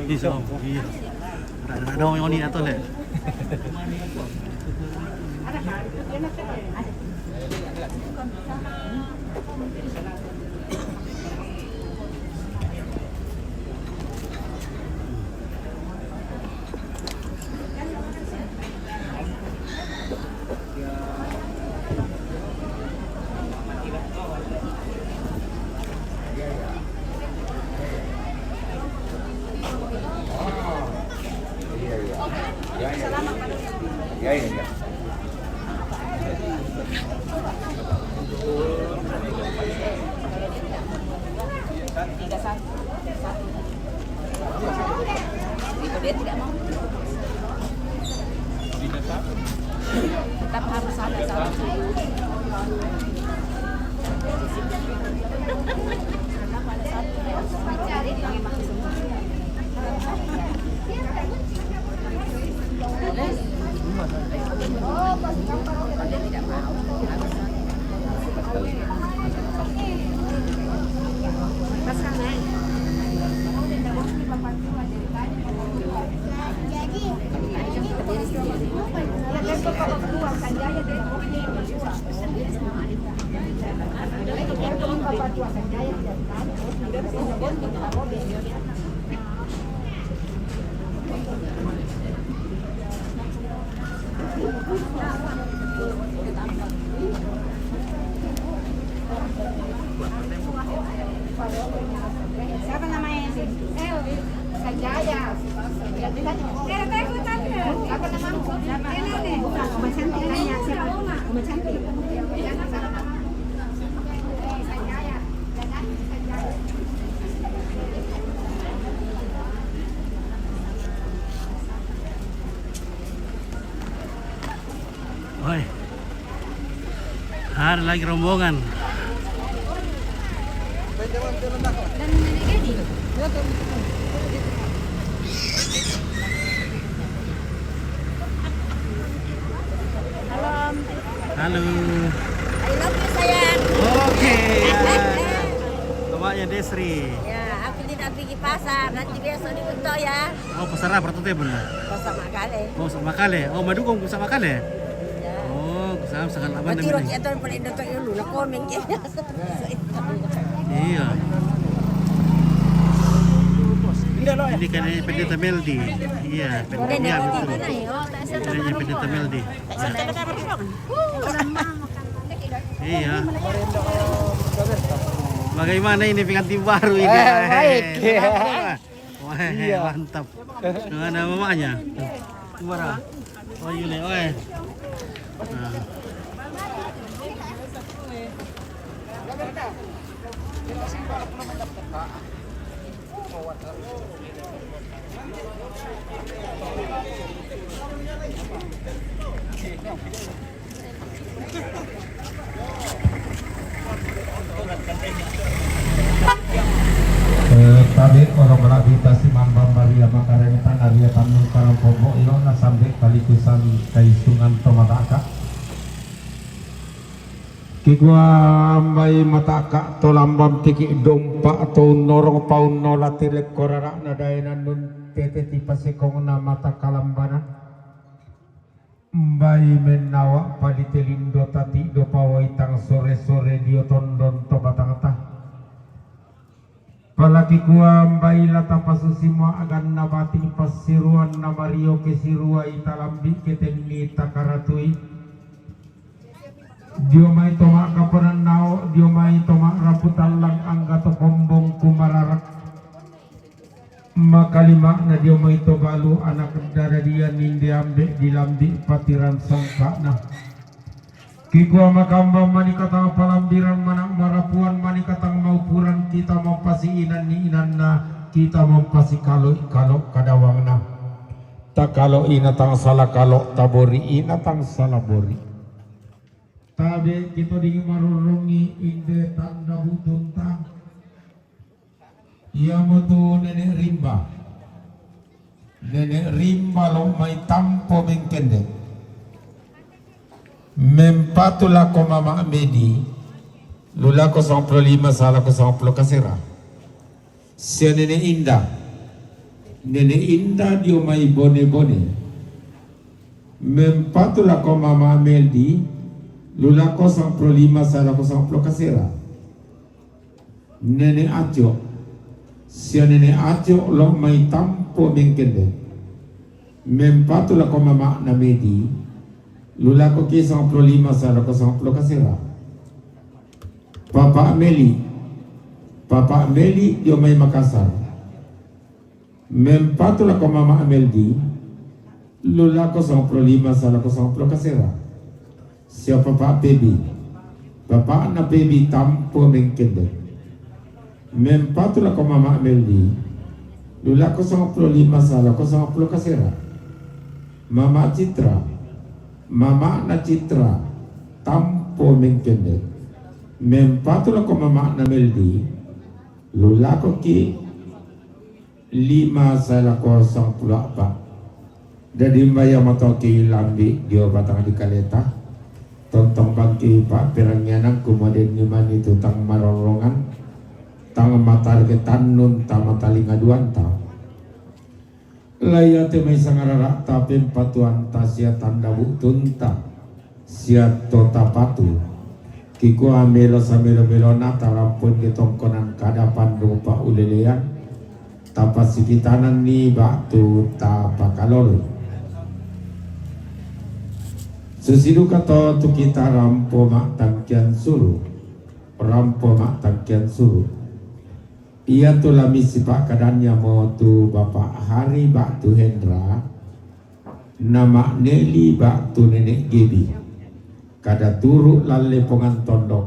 Bisa, iya. Ada, ada orang yang ni atas, leh. Dia tidak mau. Tetap harus ada satu. Tetap ada satu yang harus dicari, memang. Siapa namanya? Eh, Sanjaya. Siapa nama? Ini nih. Uma Cantik tanya siapa? Uma Cantik. Oi. Ada lagi rombongan. Halo. Halo. I love you, sayang. Oke, ya. Bapaknya Desri. Ya, aku tidak pergi pasar. Nanti besok di Kuto ya. Oh, pasar apa tuh, Teh, benar? Pasar Makale. Oh, pasar Makale. Oh, madukung pasar Makale? Ya. Oh, pasar, pasar apa namanya? Berarti roki atau paling dokter dulu lah, komen ya. Iya. Ini kan, eh, Pendeta Meldi. Iya, Pendeta Meldi. Pendeta Meldi. Iya. Bagaimana ini pengantin baru ini? Eh, baik. Wah, iya, mantap. Dengan mamanya. Gimana? Oh, ini, oi. Nah. Eh, tabe' olo mala'bi tasi mambamba ria makarenta na ria tannung karang pombo ilo na sambe kalikusan kaisungan to mata'akka'. Kikua ambai mata'akka' to lambang piki' dompa' to unnorong paunnola ti lekko rara'na daenannun tete ti pasekongna mata kalambanan. Mbai mennawa' padi te lindo tati'do pawaitang sore-sore dio tondon to batangta. Palaki kua mbai la tapasusi mua' ganna bating passiruan na mario ke siruai talambi' ke tenni takaratui. Dio mai to ma'kaponannao', dio mai to ma'rapu tallang angga to kombong kumararak. Makalima'na dio mai to balu anak daradia ninde ambe' dilambi' patiran sangka'na. Kikua makambang manikatang palambiran mana' marapuan manikatang maupuran kita mampasi inan ni inanna kita mampasi kalo'-kalo' kadawangna. Takalo'i na tang sala kalo', tabori'i na tang sala bori'. Tabe' kito dingi marorrongi inde tanda butunta. Iamotu Nene' Rimba. Nene' Rimba lo' mai tampo mengkende. Mempatu lako Mama' Medi, lu lako sangpulo lima sa lako sangpulo kasera. Sia Nene' Inda. Nene' Inda dio mai Bone-bone. Mempatu lako Mama' Meldi, lu lako sangpulo lima sa lako sangpulo kasera. Nene' Aco'. Sia Nene' Aco' lo' mai tampo mengkende. Mempatu lako Mama'na Medi, lu lako ke sangpulo lima sa lako sangpulo kasera. Papa' Meli. Papa' Meli dio mai Makassar. Mempatu lako Mama' Meldi, lu lako sangpulo lima sa lako sangpulo kasera. Sia Papa' Pebi. Papa'na Pebi tampo mengkende. Mempatu lako Mama' Meldi, Lulako sangapulu lima salako sangapulu kasera. Mama Citra, mama na Citra, tampo mengkende. Mempatu lako mama na Meldi, lulako ki lima salako sangapulu apa. Dadi mbayang matoki lambi dio batang di kaleta. Tontong bangki pa perangianan kumoden ni mani tutang marorongan. Tang matar ke tanun ta matalinga duanta. Layate mai sangarara ta pempatuan ta sia tanda buktunta. Sia tota patu. Kikua melo samelo-melona tarampun di tongkonan kada pandung pa ulelean. Tapa sikitanan ni batu tapa kalolo. Susiduka to tu kita rampo ma tangkian suru. Rampo ma tangkian suru. Ia tu lami sipa kadania mo tu Bapak Hari batu Hendra. Nama Neli batu Nenek Gebi. Kada turu lalle pongan tondok.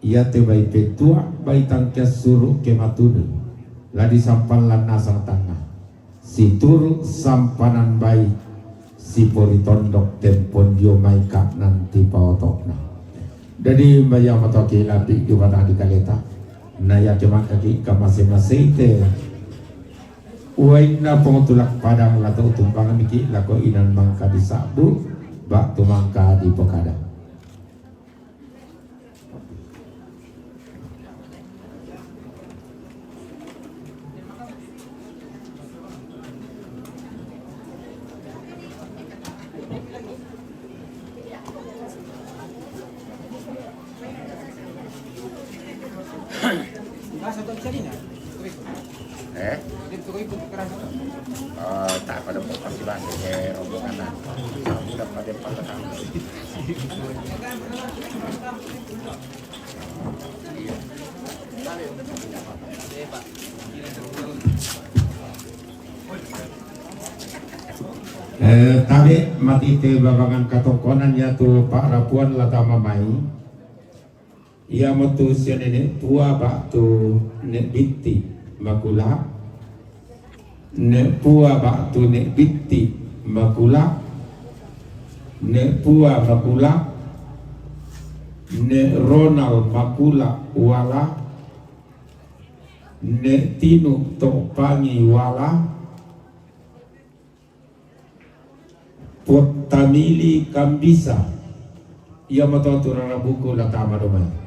Ia te bai petua bai tangkias suru ke matunu. Ladi sampan lanna sang tangah. Situru sampanan bai sipori tondok tempon dio mai ka nanti paotokna. Dadi mbayang matoki lambi dio batang di kaleta. Na ia ke mangkaki ka mase-mase ite. Uainna pongtulak padang lato tumbangan ki lako inan mangka di sabu, batu mangka di pokadang. Eh? Eh, tak pada pasti bahasa ke rombongan. Aku dapat dia patah tangan. Eh, tabe matite babangan katokonan ya tu Pak Rapuan lata mamai. Ia mo tu sia Nenek Pua batu Nek Bitti Makula. Nek Pua batu Nek Bitti Makula. Nek Pua Makula. Nek Ronald Makula wala. Nek Tinu Topangi wala. Pottamili Kambisa. Ia mo to tu rara buku lata madomai.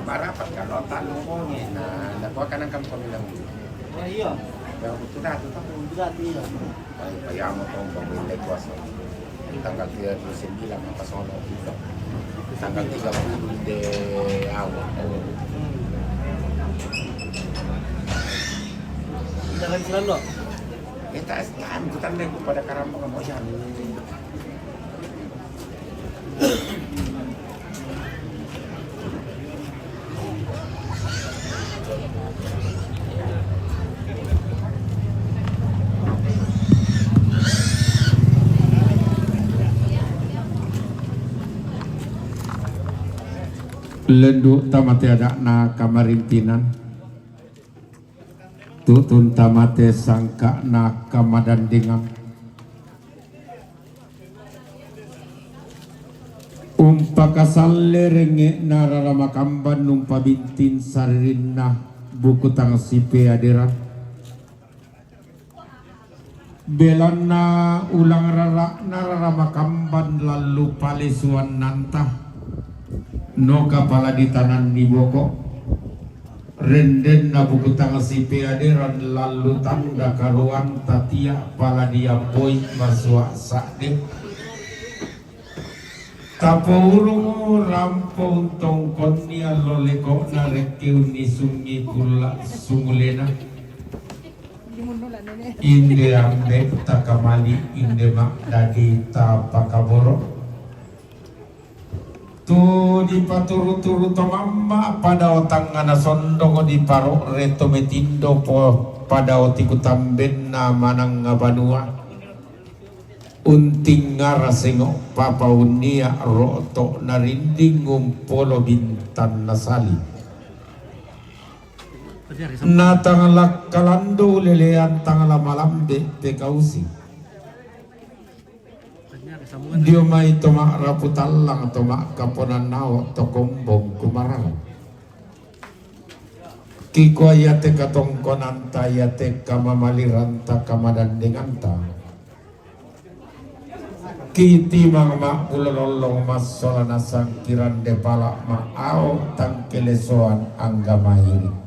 Marapat kalau tak lupa ni, nah, dah kau akan angkat kau bilang. Oh, iya. Yang betul dah tu tak? Betul dah tu, iya. Payah mau kau bangun lagi kuasa. Tanggal tiga puluh sembilan apa sono juga. Tanggal tiga puluh de awal. Jangan selalu. Kita sekarang kita naik pada karamba kamu jangan. Lendu tamate adakna kamarintinan. Tutun tamate sangkakna kamadandengan. Umpakasalle rengnge'na rara makamban umpabintin saririnna buku tang sipeaderan. Belanna ulang rara'na rara makamban lallu palesuannanta. No kapala ditananni boko. Rendenna buku tang sipeaderan lallu tanda karoan tatia pala diamboi masua sa'de. Tapourungu rampo untongkonni allo leko'na rekke unnisungngi kulla sumulena. Inde ambe' takamali, inde ma'dadi tapakaboro. Tu dipaturu-turu to mamma' padao tangngana sondong, diparo're to metindo po padao tikutambenna manangnga banua. Unting ngara sengo' papa unnia ro'to' narinding umpolo bintang nasali. Natang lakkalando lelean tang lamalambe' pekausi. Dio mai to ma'rapu tallang to ma'kaponan nao' to kombong kumararang. Kikua iate katongkonanta, iate kamamaliranta, kamadandenganta. Kitimang ma'bulo lollong massola nasang kirande pala' ma'ao tangkelesoan angga mairi.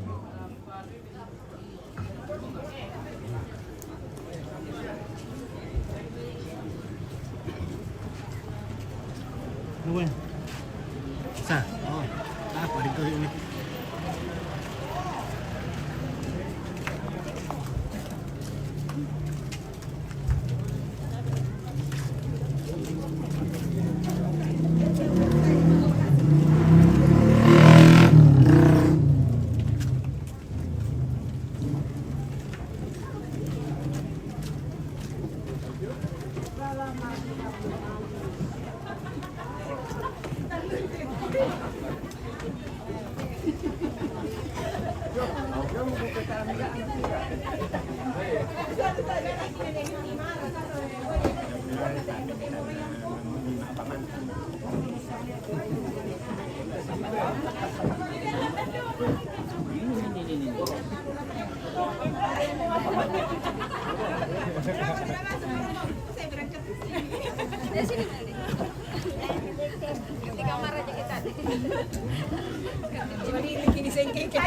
Sa. Oh. Apa itu ini? Di kamar aja kita. Ini sengke kita.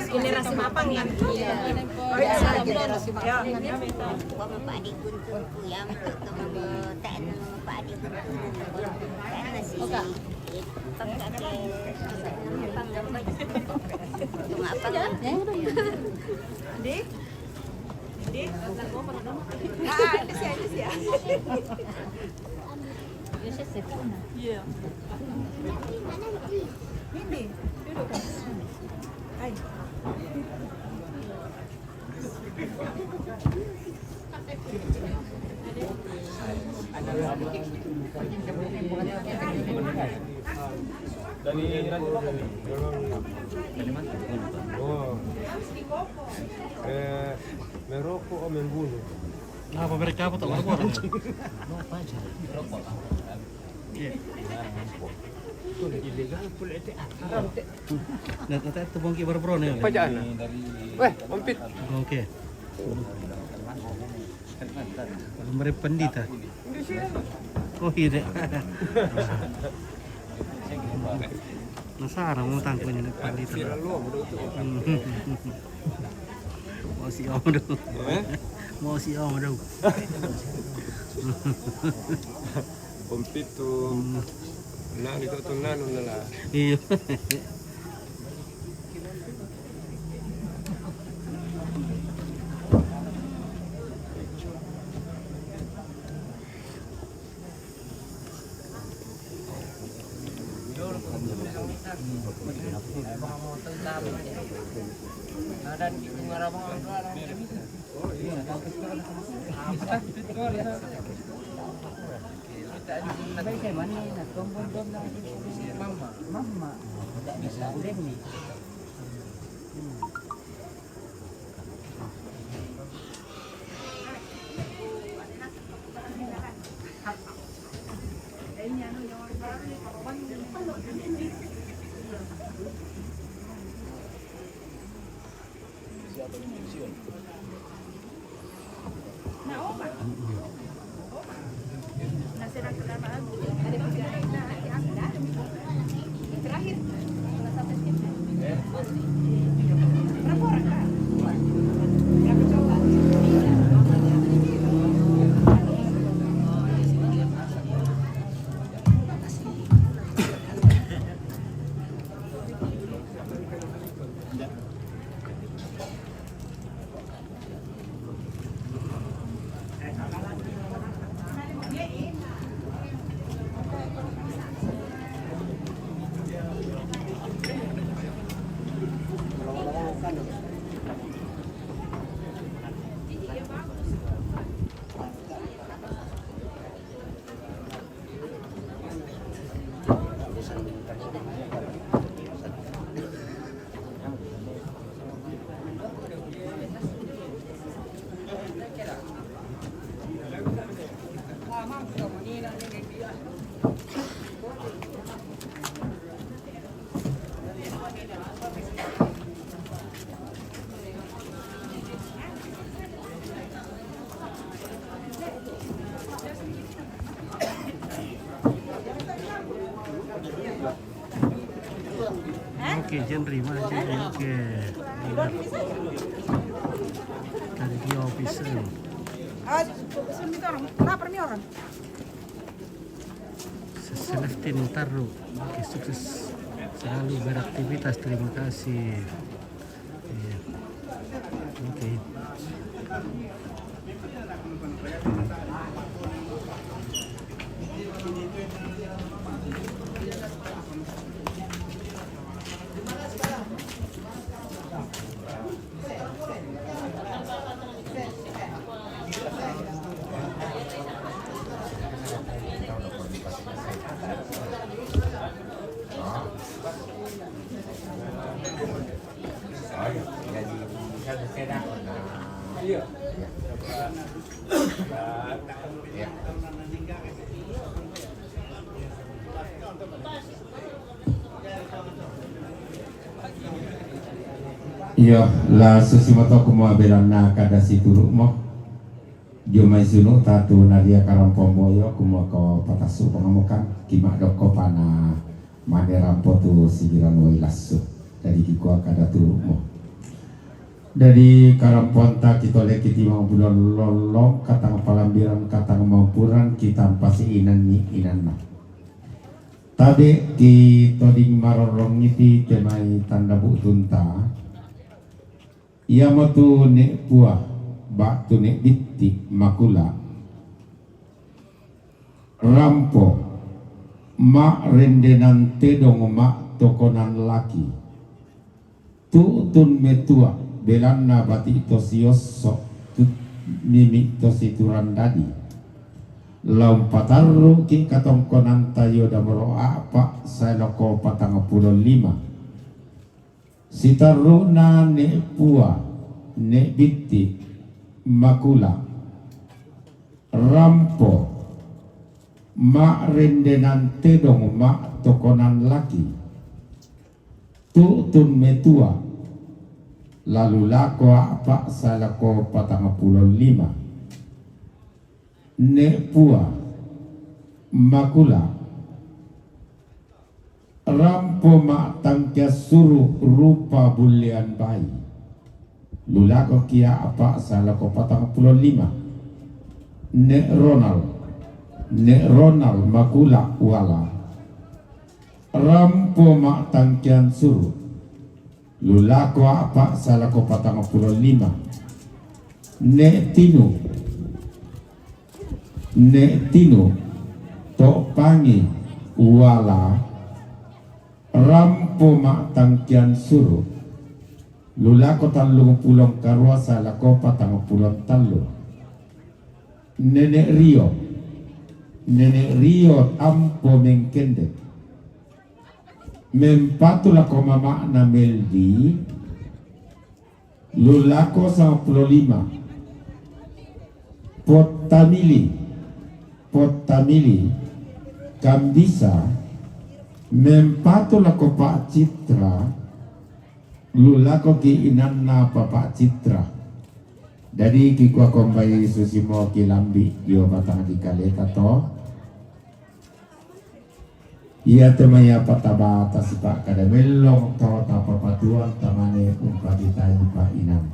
Generasi mapan kan? Iya. Oh, iya, generasi mapan. Bapak di Guntur Kuyang, teman-teman, Pak di Guntur Kuyang. Oke. Di? Di? Ah, ini sih, ini sih ya. Iya. Ini, duduk. Hai. Oh. Eh, merokok o membunuh? Nah, pemerintah apa tak orang? Iya. Nah, nanti itu bongki baru pro nih. Pajana. Weh, ompit. Oke. Belum ada pendeta. Oh, iya deh. Nasara mau tangkun ini pendeta. Mau si om dong. Eh? Mau si om dong. Ompit tu. Hmm. Nah, itu tu nanu nala. Iya. Oke, Jenri, mana Jenri? Oke. Dari dia officer. Lapar nih orang. Selestin Taru. Oke, sukses selalu beraktivitas. Terima kasih. Iya. Oke. Iyo, la susimoto kumua belanna kada situru' mo. Dio mai sunu' tatu nadia karampo mboyo kumua ko patassu' pangamukan, ki ma'dokko pana mane rampo tu sigiran wai lassu'. Dadi kikua kada turu'mo. Dadi karampoanta kitoleki timang bulan lollong, katang palambiran, katang mampuran, kitampasi inanni inanna. Tabe' kitoding marorongiti te mai tanda bu'tunta. Iamotu ne' pua, ba'tu ne' bitti' makula', rampo, ma'rendenan tedong ma'tokonan laki, tu'tun metua', belanna bati' to siosso', tu-, mimi' to siturandadi. La umpatarru'ki' katongkonanta io damoro' a'pa' sae lako patang pulo lima. Sitarru'na ne' pua, ne' bitti', makula', rampo, ma'rendenan tedong ma'tokonan laki, tu'tun metua', lalu lako a'pa' sae lako patang pulo lima. Ne' pua, makula', rampo ma'tangkian suru' rupa bullian bai. Lu lako ki a'pa' sae lako patang pulo lima. Ne' Ronald, ne' Ronald makula' uala. Rampo ma'tangkian suru'. Lu lako a'pa' sae lako patang pulo lima. Ne' Tinu. Ne' Tinu, to'pangi uala, rampo ma'tangkian suru'. Lu lako tallung pulo karua sae lako patang pulo tallu. Nene' Rio. Nene' Rio tampo mengkende. Mempatu lako mama'na Meldi. Lu lako sangpulo lima. Pottamili. Pottamili. Kambisa. Mempatu lako Pa' Citra. Lu lako ki inanna Papa Citra. Dadi kikua kombai susimo ki lambi' dio batang di kaleta to. Iate mai apa tabata sipa' kada mellong to tapapatuang tamane umpaditai pa' inang.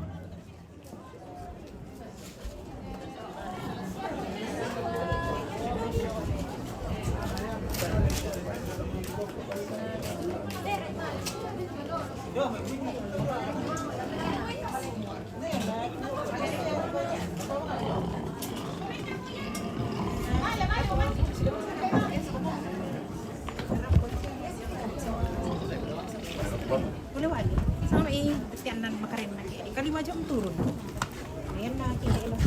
Boleh wali. Sama i tiannan makarenna ke. Kali wajah turun. Enak ke. Enak.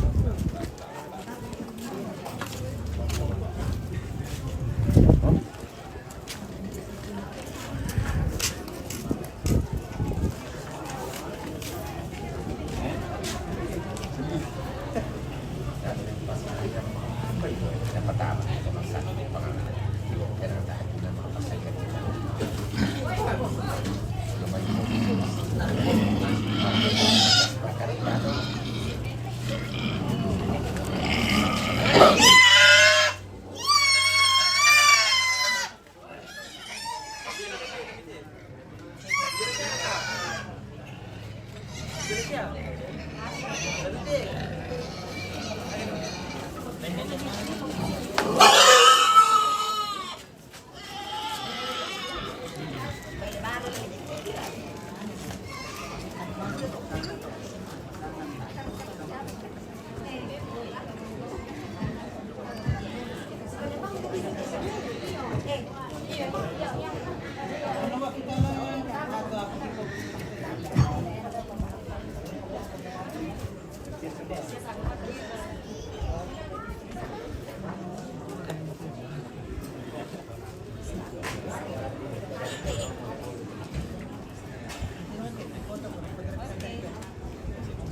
Hah?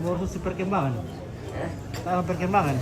Mau khusus perkembangan? Tahu perkembangan?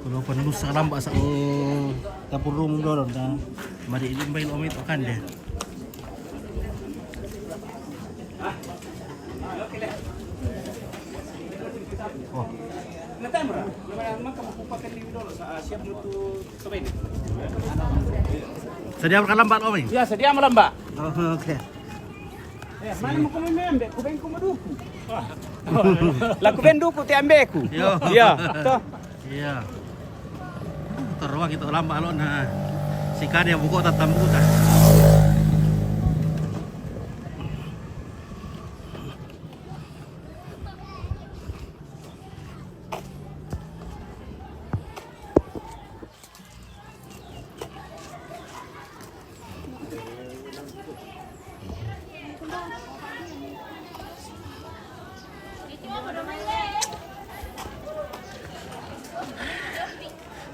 Kalau penuh salam bahasa, oh, dapur umum dulu dah. Mari ini main omit akan deh. Oh. Sedia makan lambak, Om? Ya, sedia makan lambak. Oh, oke. Eh, mana mau kau main, Mbak? Kau main kau maduku. Lah, kau main duku, tiap ambeku. Yo. Ya, toh. Iya. Teruang itu lambak lo, nah. Sikan yang buku tatam buta.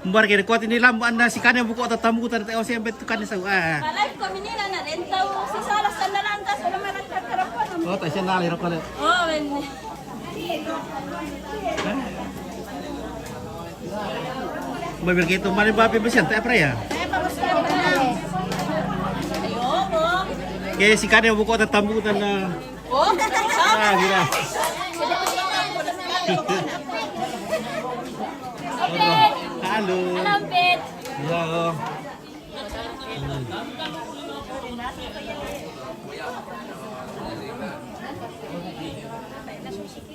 Mbar kene kuat ini lambu anda sikan yang buku tatam buta, tengok siapa itu kan sau, ah. Live kami ni na rentau si salah sandalan tas, wala malangkat karapon. Oh, tak siya nali rokok. Oh, ben. Babir gitu, mari bapi besian, tak apa ya? Saya baru sekarang. Ayo, oh. Oke, sikan yang buku tatam buta na. Oh, ah, gila. Halo. Halo, Pet. Iya, oh.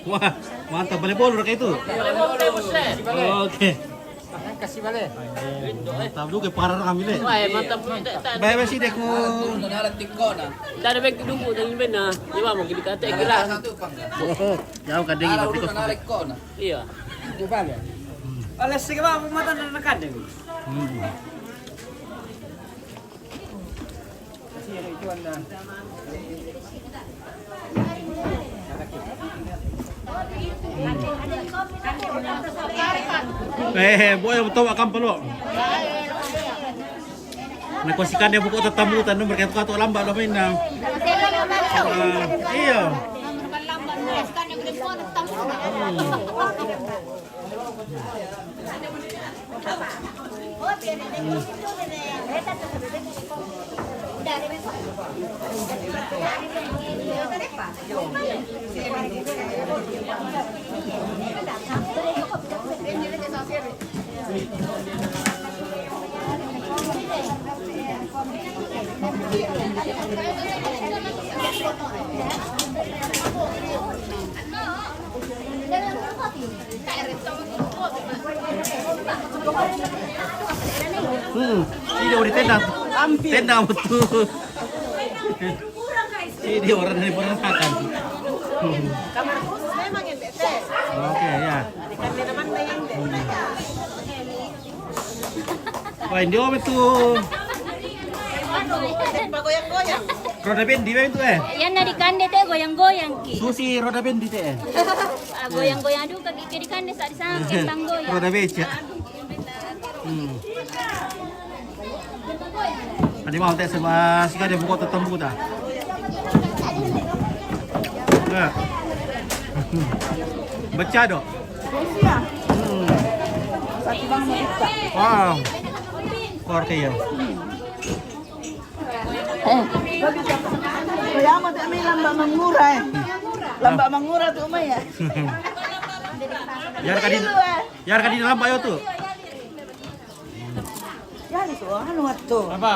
Wah, mantap. Boleh bolu kayak itu? Boleh bolu, Pet. Oke. Kasih balik. Mantap juga, parah kami le. Wah, mantap. Baik, baik sih deh, ku. Dari bek dulu, dari bena. Ini mah mau kita tek gerak. Jauh kadang. Iya. Coba ya. Oleh segala mata dan kadang. Hmm. Eh, boy, betul makan peluk. Nah, kau sikan dia buku tetamu tanu mereka tu kau lambak dah main dah. Ah, iya. Hmm, ini udah tendang. Ambil. Tendang betul. Ini orang dari orang makan. Kamar khusus memang yang bete. Oke, ya. Kameraman yang bete. Wah, ini apa tuh? Anu, bagoyang-goyang. Roda bendi, apa itu, eh? Yang nari kande teh goyang-goyang ki. Susi roda bendi teh. Ah, goyang-goyang, aduh, kaki kiri kande saat di sana, kembang goyang. Roda beca. Hmm. Tadi mau teh sebelah sika dia buka tetembu dah. Nah. Beca dok. Iya. Hmm. Satu bang mau buka. Wow. Keluar ke ya. Eh. Kaya mo kami lamba mangura eh. Lamba mangura tu umay eh. Yar kadi, yar kadi lamba yo tu. Yan, so, ano nga to? Apa?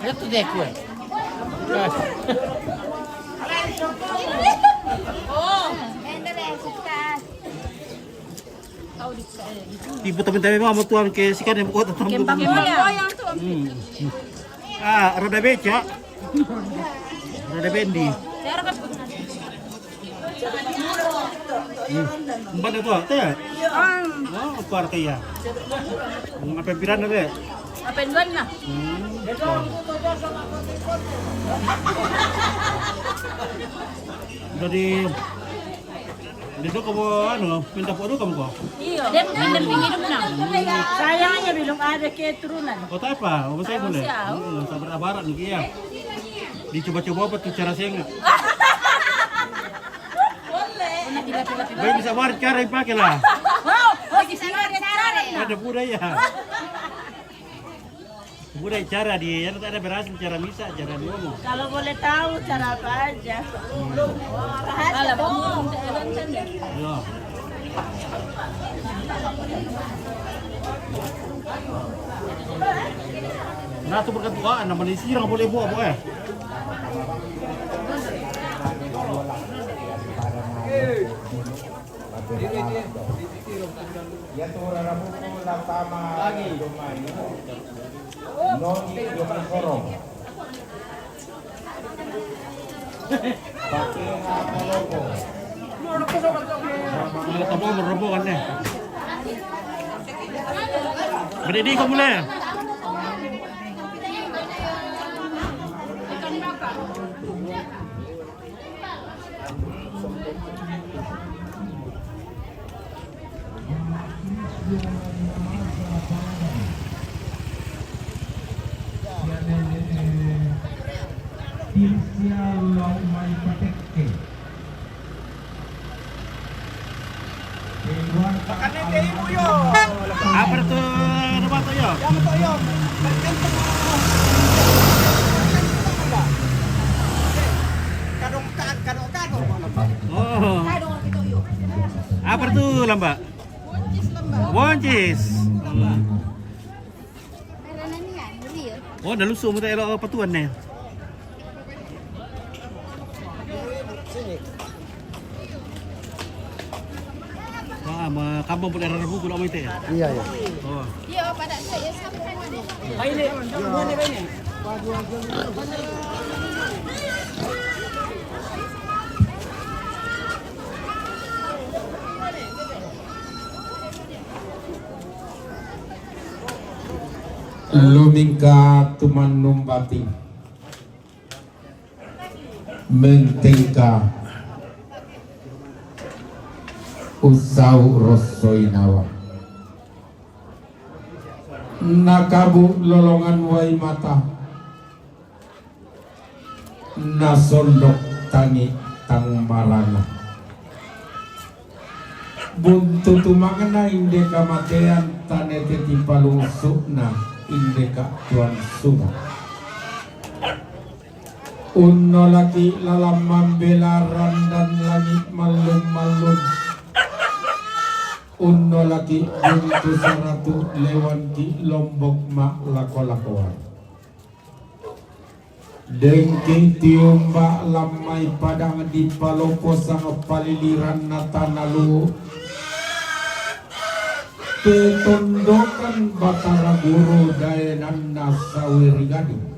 Ano to, Dek, eh? Tipo, tabi-tabi mo, amo tuan ke sikan yang buka tetang. Kembang goyang. Hmm. Ah, roda beca. Roda bendi. Hmm. Empat itu, teh? Ah. Oh, keluar ke ya. Mau ngapain piran, teh? Apa yang duluan, nah? Hmm. Udah di, di itu kamu, anu, minta foto kamu kok? Iya, dia kan penting hidup, nah. Sayangnya belum ada keturunan. Kota apa? Apa saya boleh? Siap. Hmm, sabar abarat nih, ya. Dicoba-coba apa tuh cara saya nggak? Boleh. Boleh bisa buat cara yang pakai lah. Wow, oh, bisa buat cara. Ada budaya. Budaya cara dia, yang tak ada berhasil cara misa, cara ngomong. Kalau boleh tahu cara apa aja? Rahasia. Alam, dong. Ya. Nah, tu berkat doa, nama ni sirang boleh buat, buat, eh. Iya tu rara buku la tama. Lagi. Noni dia sorong. Pakai apa loko? Kalau kamu meremuk kan, eh? Berdiri kamu lah. Makannya teh ibu yo. Apa tu nama tu yo? Yang tu yo. Berkentang. Kadong tan, kadong tan. Oh. Kadong kita yo. Apa tu lamba? Boncis lamba. Boncis. Lamba. Oh, dah lusuh mo tayo, patuan na yan. Wah, ma-, kampung pala rarabu, gula mo ito eh. Iya, iya. Oh. Iya, pada sa iya sa. Kainin. Kainin. Lumingka tumannum bating, mentengka ussau rossoi nawa. Nakabu lolongan wai mata, nasondok tangi tang marana. Buntu tumangna inde kamatean, tanete ti palungsu'na inde ka'tuan sunga'. Unnolaki lalan mambela randan langi' mallum-mallum. Unnolaki buntu saratu' lewanki lombok ma'lako-lakoan. Dengki tiumba lan mai padang dipalopo sangpaliliranna tana lu', petondokan Batara Guru daenanna Saweri Gadung.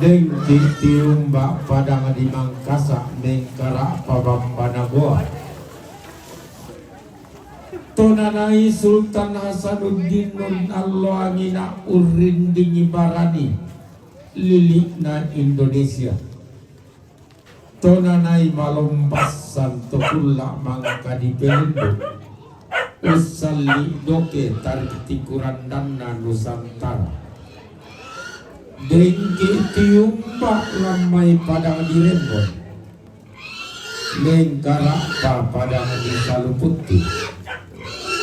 Dengki tiumba padang di Mangkasa mengkara'pa bambana goa. Tonanai Sultan Hasanuddin nun allo angina urrindingi barani lili'na Indonesia. Tonanai malombassan to kulla' mangka dipelendu', ussalli' doke tarik tikurandanna Nusantara. Dengki tiumba lan mai padang di Rembon, mengkara'pa padang di Saluputti.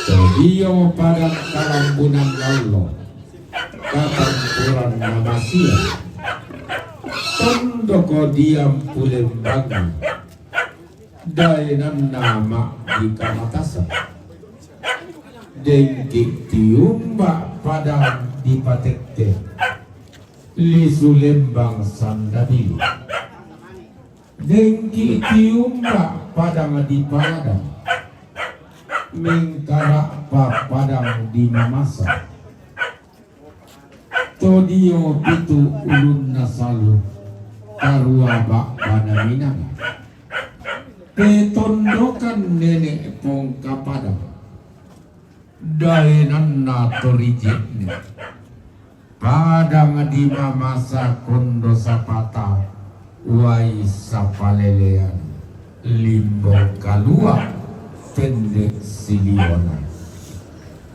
Todio padang kalambunan allo, katampuran mamasia. Tondoko diampu lembangi, daenanna ma' di kamatasan. Dengki tiumba padang di Patette, lisu lembang sandabili. Dengki tiumba padang di Paladang, mengkara'pa padang di Mamasa. Todio pitu ulunna salu, karua ba'bana minanga. Petondokan nene' Pongkapadang, daenanna Torije'ne. Padang di Mamasa Kondo Sapata, Wai Sapalelean, Limbong Kalua', Pendek Siliona.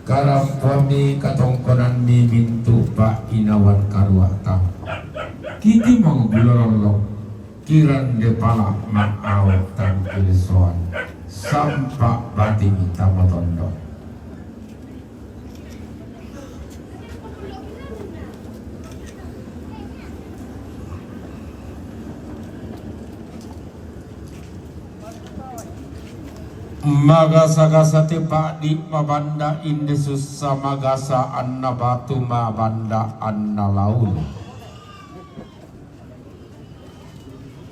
Karampoammi katongkonammi mintu' pa'inawan karuata. Kitimang bulolollo, kirande pala' ma'ao tangkilisoan, sampa' bating tamotondo. Magasa-gasa te pa'di' mabanda' inde sussa, magasa anna batu mabanda' anna laulu.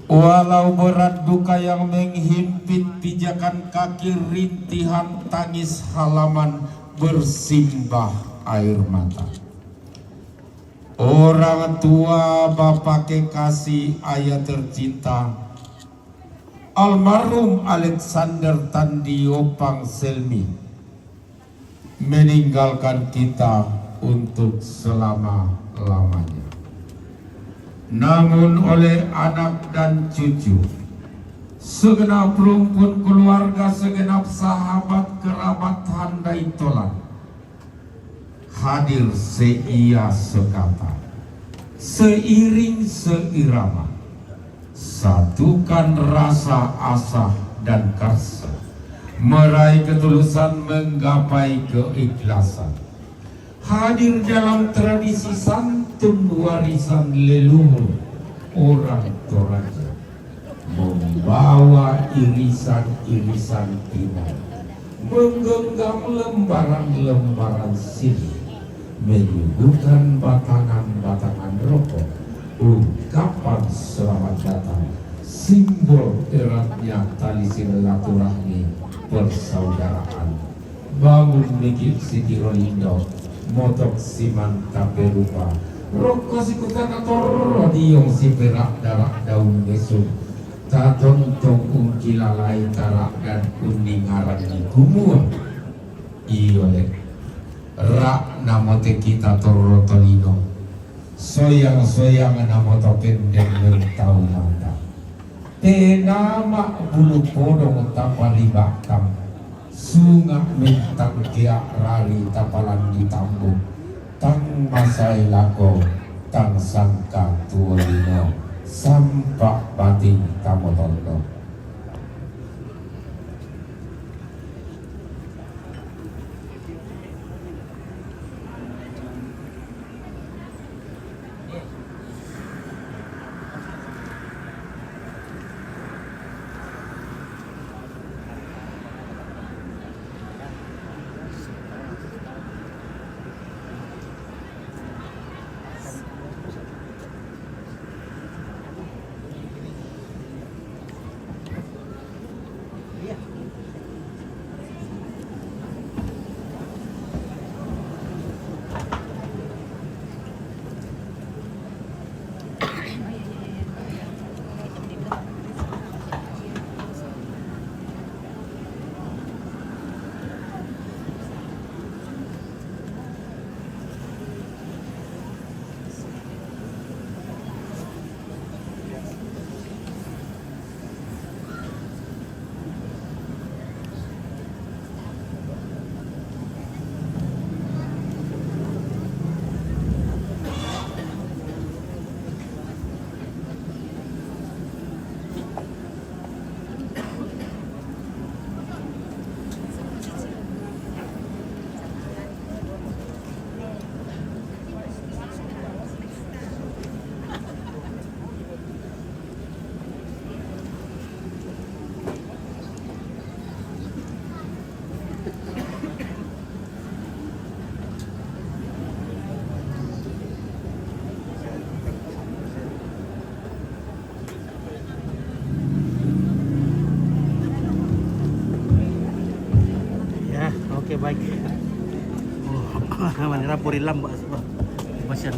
Walau berat duka yang menghimpit, pijakan kaki rintihan, tangis halaman bersimbah air mata. Orang tua, bapa kekasih, ayah tercinta, almarhum Alexander Tandi Opang Selmi meninggalkan kita untuk selama-lamanya. Namun oleh anak dan cucu, segenap rumpun keluarga, segenap sahabat kerabat handai tolan, hadir seia sekata, seiring seirama, satukan rasa asa dan karsa, meraih ketulusan, menggapai keikhlasan. Hadir dalam tradisi santun warisan leluhur orang Toraja, membawa irisan-irisan pinang, menggenggam lembaran-lembaran sirih, menyuguhkan batangan-batangan rokok, ungkapan selamat datang, simbol eratnya tali silaturahmi persaudaraan. Bangun miki' sitiro lindo, motok simantape rupa. Rokko sikutana torro diong sipera' dara' daun mesum. Tatontong ungkilalai tara' dan unningaranni kumua. Iyo le. Ra' namo te kita torro tolino, soyang-soyang namo to pendeng tau mata. Te nama' bulu podong taparibattang, sunga' mentang kea rari tapalandi tambu, tang masae lako, tang sangka tuo lino, sampa' bating tamotondo. Ya, oke, baik. Oh, manera puri lambak, Pak. Kasihan.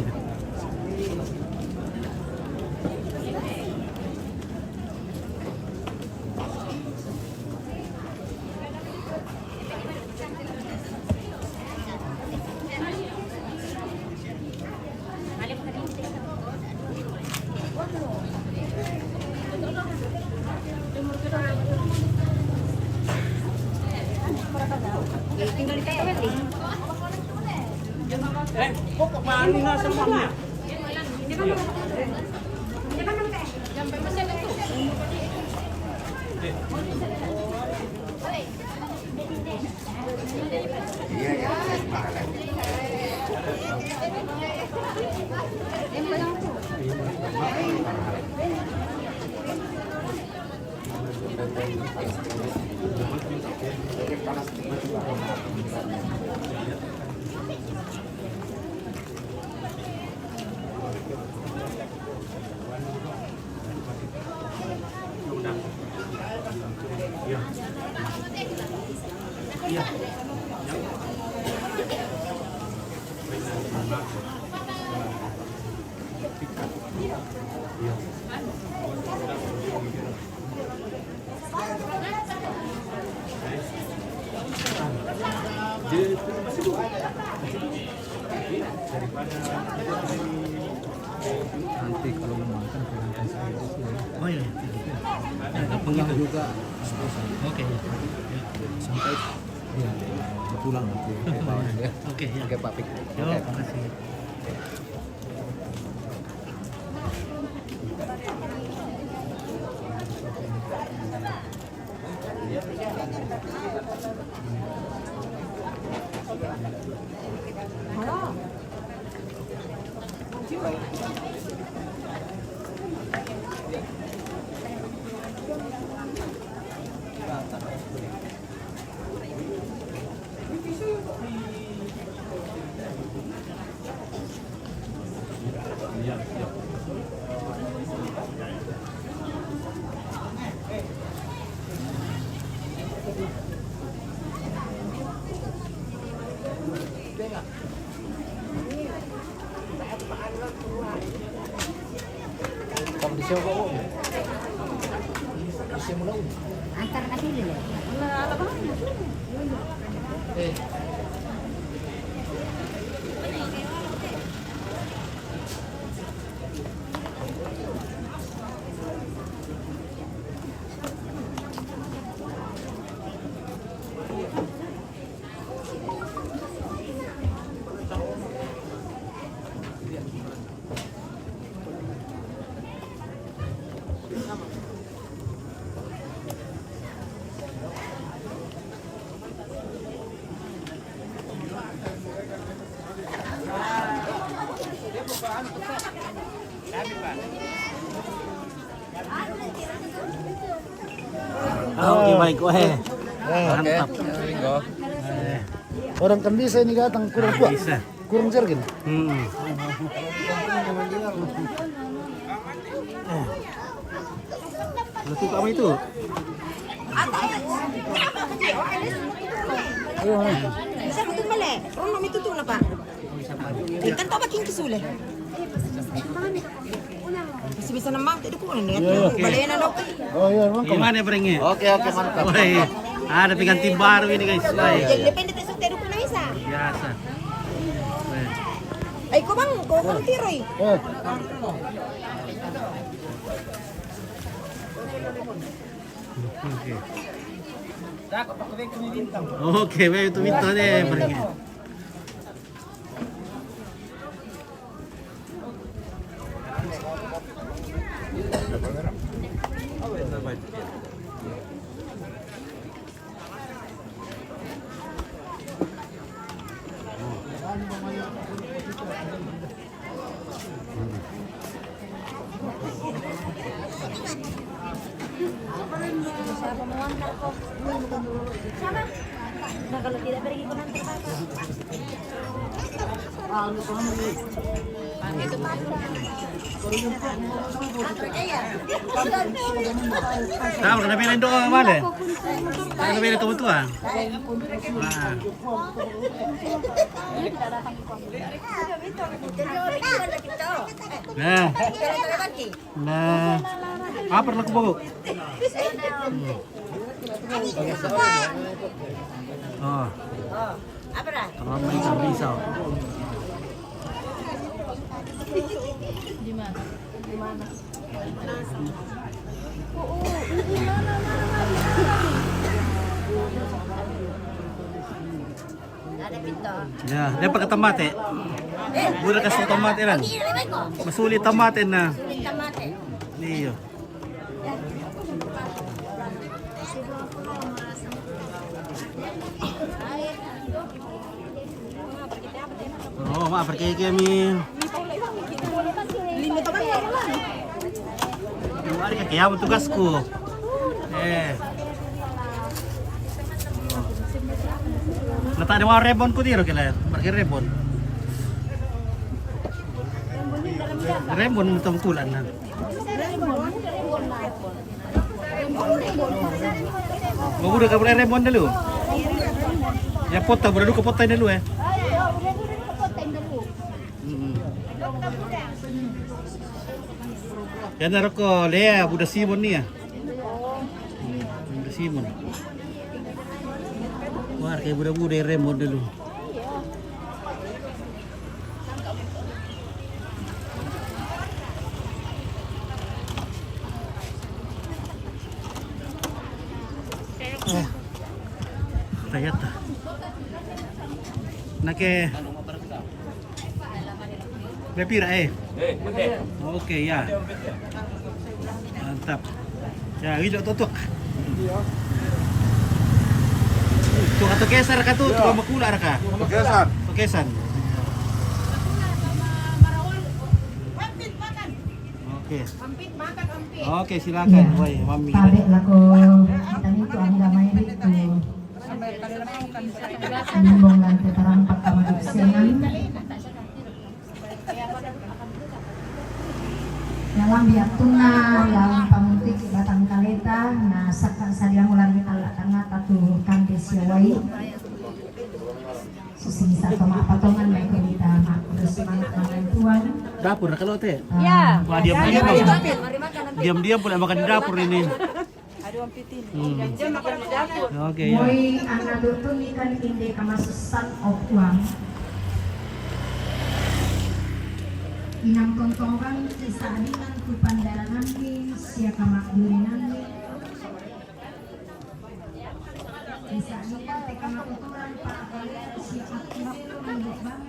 Eh, kok kembali nggak semuanya? Nanti kalau mau makan, jangan kasih aja sih, ya. Oh, iya, iya, iya. Ada penggang juga. Oke, iya. Iya. Sampai, iya, pulang nanti. Ya. Oke, iya. Oke, Pak Pik. Yo, oke, makasih. Antar ka sini, loh. Eh. Ah, okay, baik. Wah, eh. Mantap. Eh. Orang kan bisa ini datang kurang kuat. Bisa. Kurang jergen. Hmm. Eh. Lu tuh apa itu? Bisa betul balik. Rumah itu tuh apa? Ikan tau makin kisule. Bisa-bisa nembang, tidak kurang ya. Iya, iya. Balik na dok. Oh iya, emang. Gimana, Breng, ya? Oke, oke, mantap. Woi, ada pengganti baru ini, guys. Woi. Jadi depende tes teh dukun bisa. Biasa. Woi. Ai ko bang, ko bang tiroi. Eh. Oke. Oke, baik itu minta deh, Breng. Siapa mau antar kok? Siapa? Nah, kalau tidak pergi ke kantor Bapak. Tahu, udah beli doang, mana? Udah beli teman tua. Nah. Nah. Nah. Apa nak bawa? Hmm. Oh. Apa dah? Kalau main tak bisa. Di mana? Di mana? Ada pintu. Ya, dia pakai tomate. Eh, udah kasih tomate kan? Masuli tomate na. Masuli tomate. Iya. Oh, ma, perché che mi... Mari ka kaya mo tugas ko. Eh. Nata ada mau rebon ko tiro kila, pergi rebon. Rebon mo tong kulan na. Mabuda ka bura rebon dalu. Ya pota, bura duka pota dalu eh. Mm-mm. Yan na roko, Lea, buda Simon niya. Hmm, buda Simon. Wah, kaya buda-buda yung Raymond dulu. Eh, kayata. Nake. May pira eh. Eh, okay. Okay, ya. Mantap. Ya, ijo tutuk. Tuka to kesar ka to, tuka makula ra ka. Kesar. To kesar. Okay. Okay, silakan. Iya. Woi, mami. Tabe lako kita itu agama ini tuh. Limbong lantai tarampak kamar siangan. Dalam biatunna, dalam pamutik batang kaleta, na sakka sadiang ulang kita tangata tu kande siawai. Susing satu mak patongan baik kita mak terus semangat makan tuan. Dapur kalau teh. Ya. Wah, diam-diam. Diam-diam pula makan di dapur ini. Aduh, ampit ini. Hmm. Dia makan di dapur. Okay, ya. Moi ana dutun ikan inde kamasussan of uang. Inang tontongan kisah dinan tu pandarangan ni sia kamak duringan ni. Kisah dinan te kamak tuturan pa kalian sia aku bangun kan.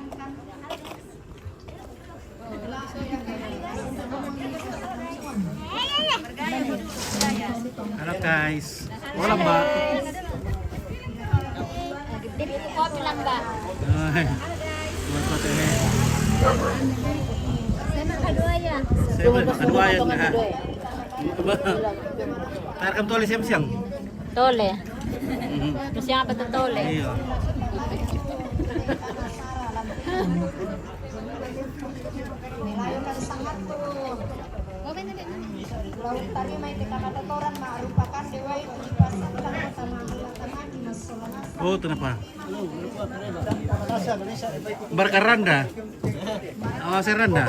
Halo guys. Hola, Mbak. Kopi lang, Mbak. Ay, buat kopi ini. Saya makan dua ya, nah. Tarkam tole siang-siang. Tole. Mhm. Siang apa tu tole? Iya. Laut tadi main di kamar totoran, mak, rupakan dewa itu dipasang sama, sama, sama, sama, Oh, kenapa? Barkaranda. Oh, Seranda.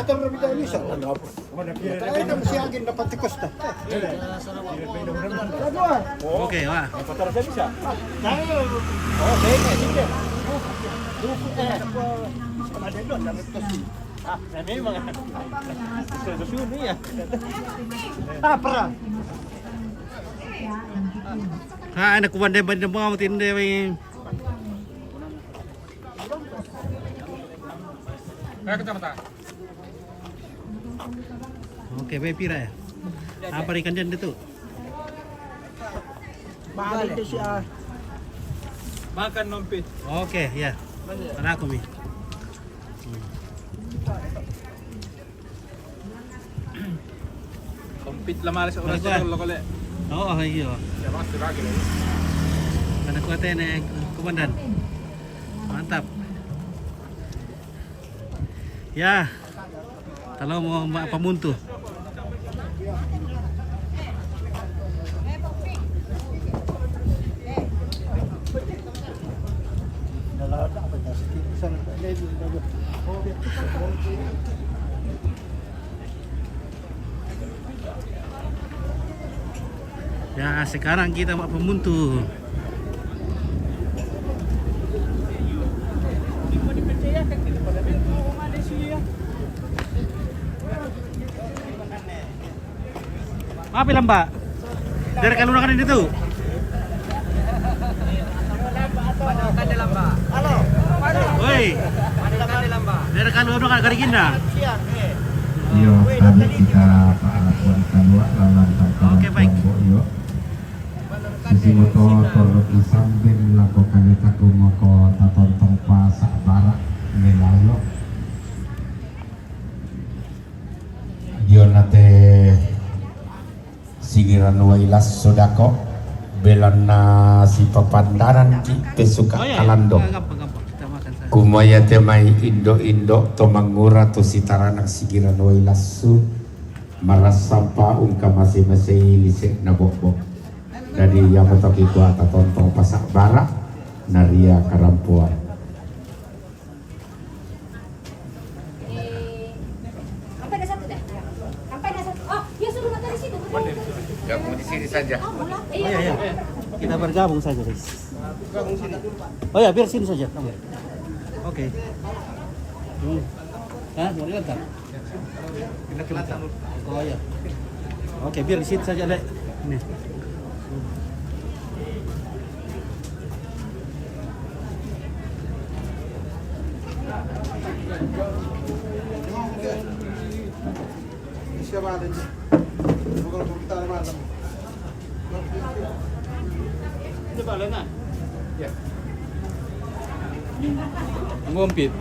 Oke, wah. Ah, anak kuwan de ban de mau tinde wi. Oke, be pira ya? Apa ikan dia itu? Balik deh si ah. Makan nompit. Oke, ya. Mana aku mi. Kompit la males orang. Mas, sih kalau kole. Oh, iya. Ya, Mas, lagi lagi. Karena kuat ini, Komandan. Mantap. Ya. Kalau mau Mbak Pamuntu. Ya, sekarang kita mau pemuntu. Maaf ya, Mbak. Dari kalau kan itu. Woi. Dari kalau kan kari gina. Yo, tadi kita Pak Labuan kedua lawan Oke, baik. Kelompok, yo. Sisi motor, motor di samping lakukan kita ke moko tatontong pasak barak melayo. Dio nate sigiran wailas sodako, belanna sipapandanan ki pesuka kalando. Kumaya te mai indo-indo to mangura to sitaranak sigiran wailas su marassampa ungka mase-masei lise na bokbok. Dadi iya motoki kuata tontong pasak bara naria karampoan. Sampai dah satu dah. Sampai dah satu. Oh, dia suruh makan di situ. Gabung di sini saja. Oh, iya, iya. Kita bergabung saja, guys. Oh ya, biar sini saja kamu. Oke. Hmm. Hah, mau lihat kan? Oh ya. Oke, biar di situ saja, Lek. Ini. Ngompit.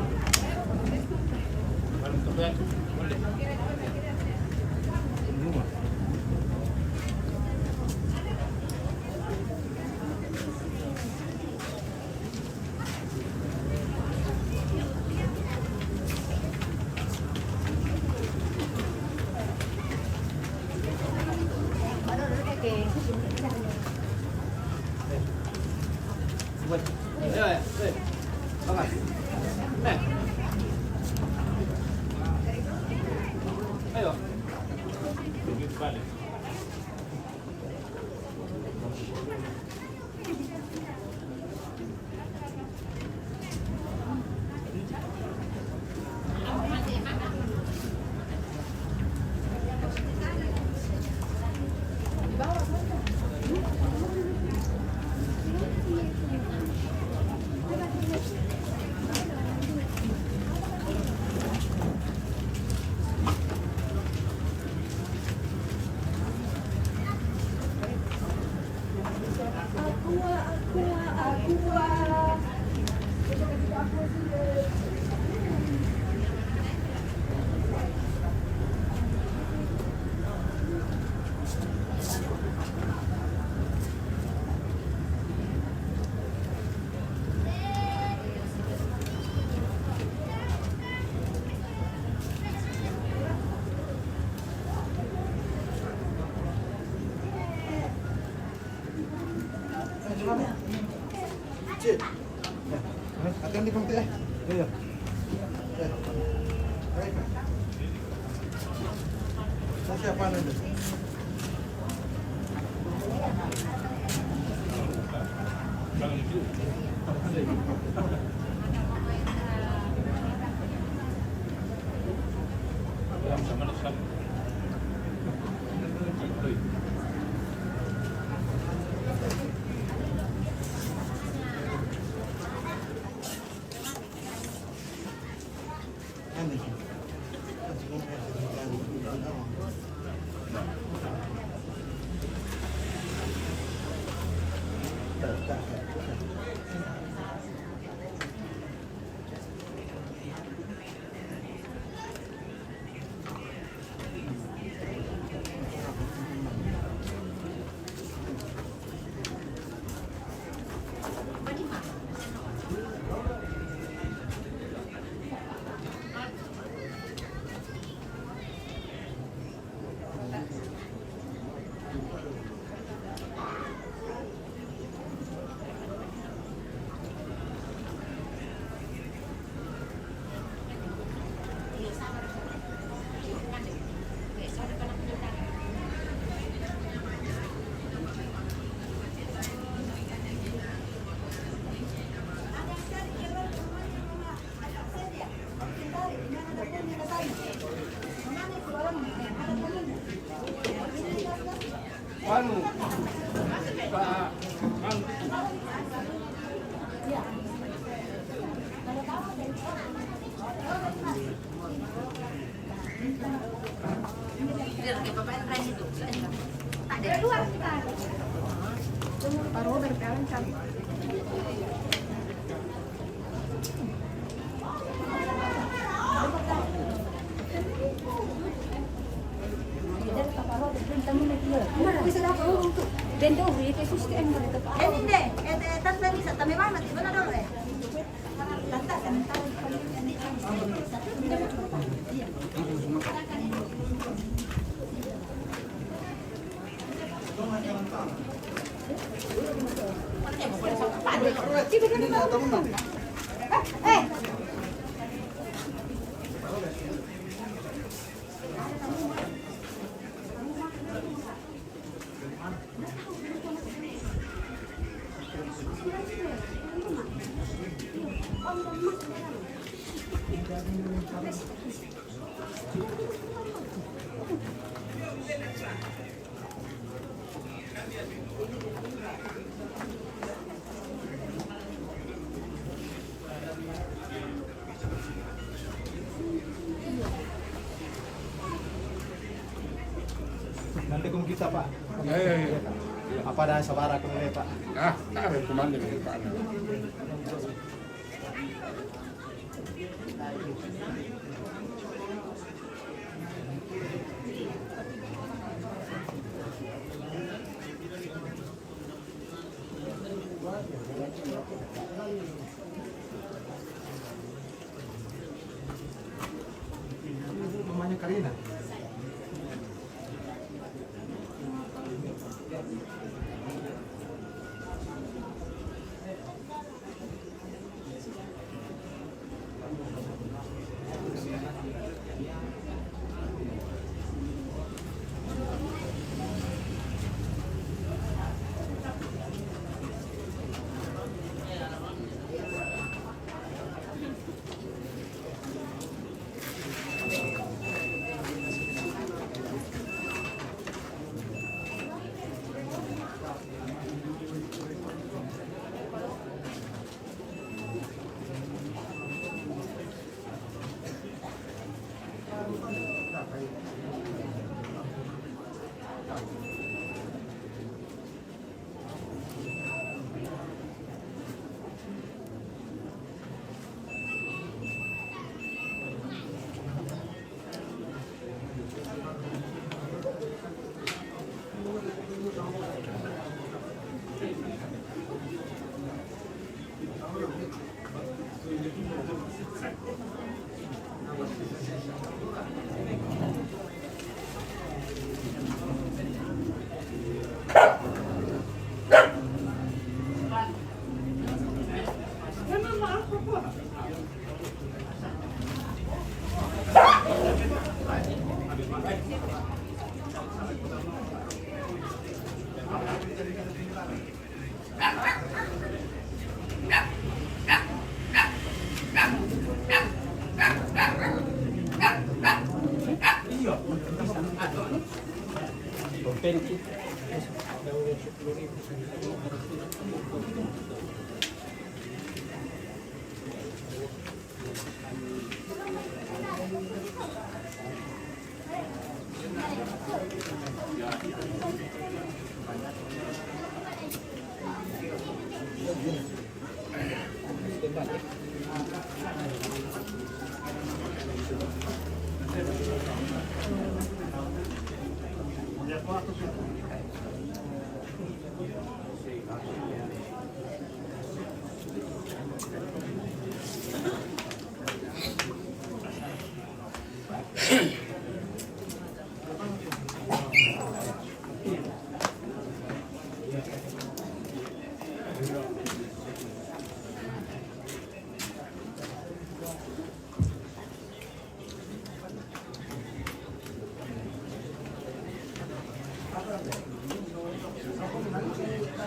Akan di konti, eh. Iya. Eh. Baik. Saya siapa nanti? Pak Robert, jalan, Cak. Ende, eh, eh, tanta bisa, tame mama, tiba na dolo, eh. Tanta, tanta, iya. Nanti kung kita, Pak. Iya, iya, iya. Apa ada sabara kung, Pak? Ah, tak ada, cuma ini, Pak. Mamanya Karina.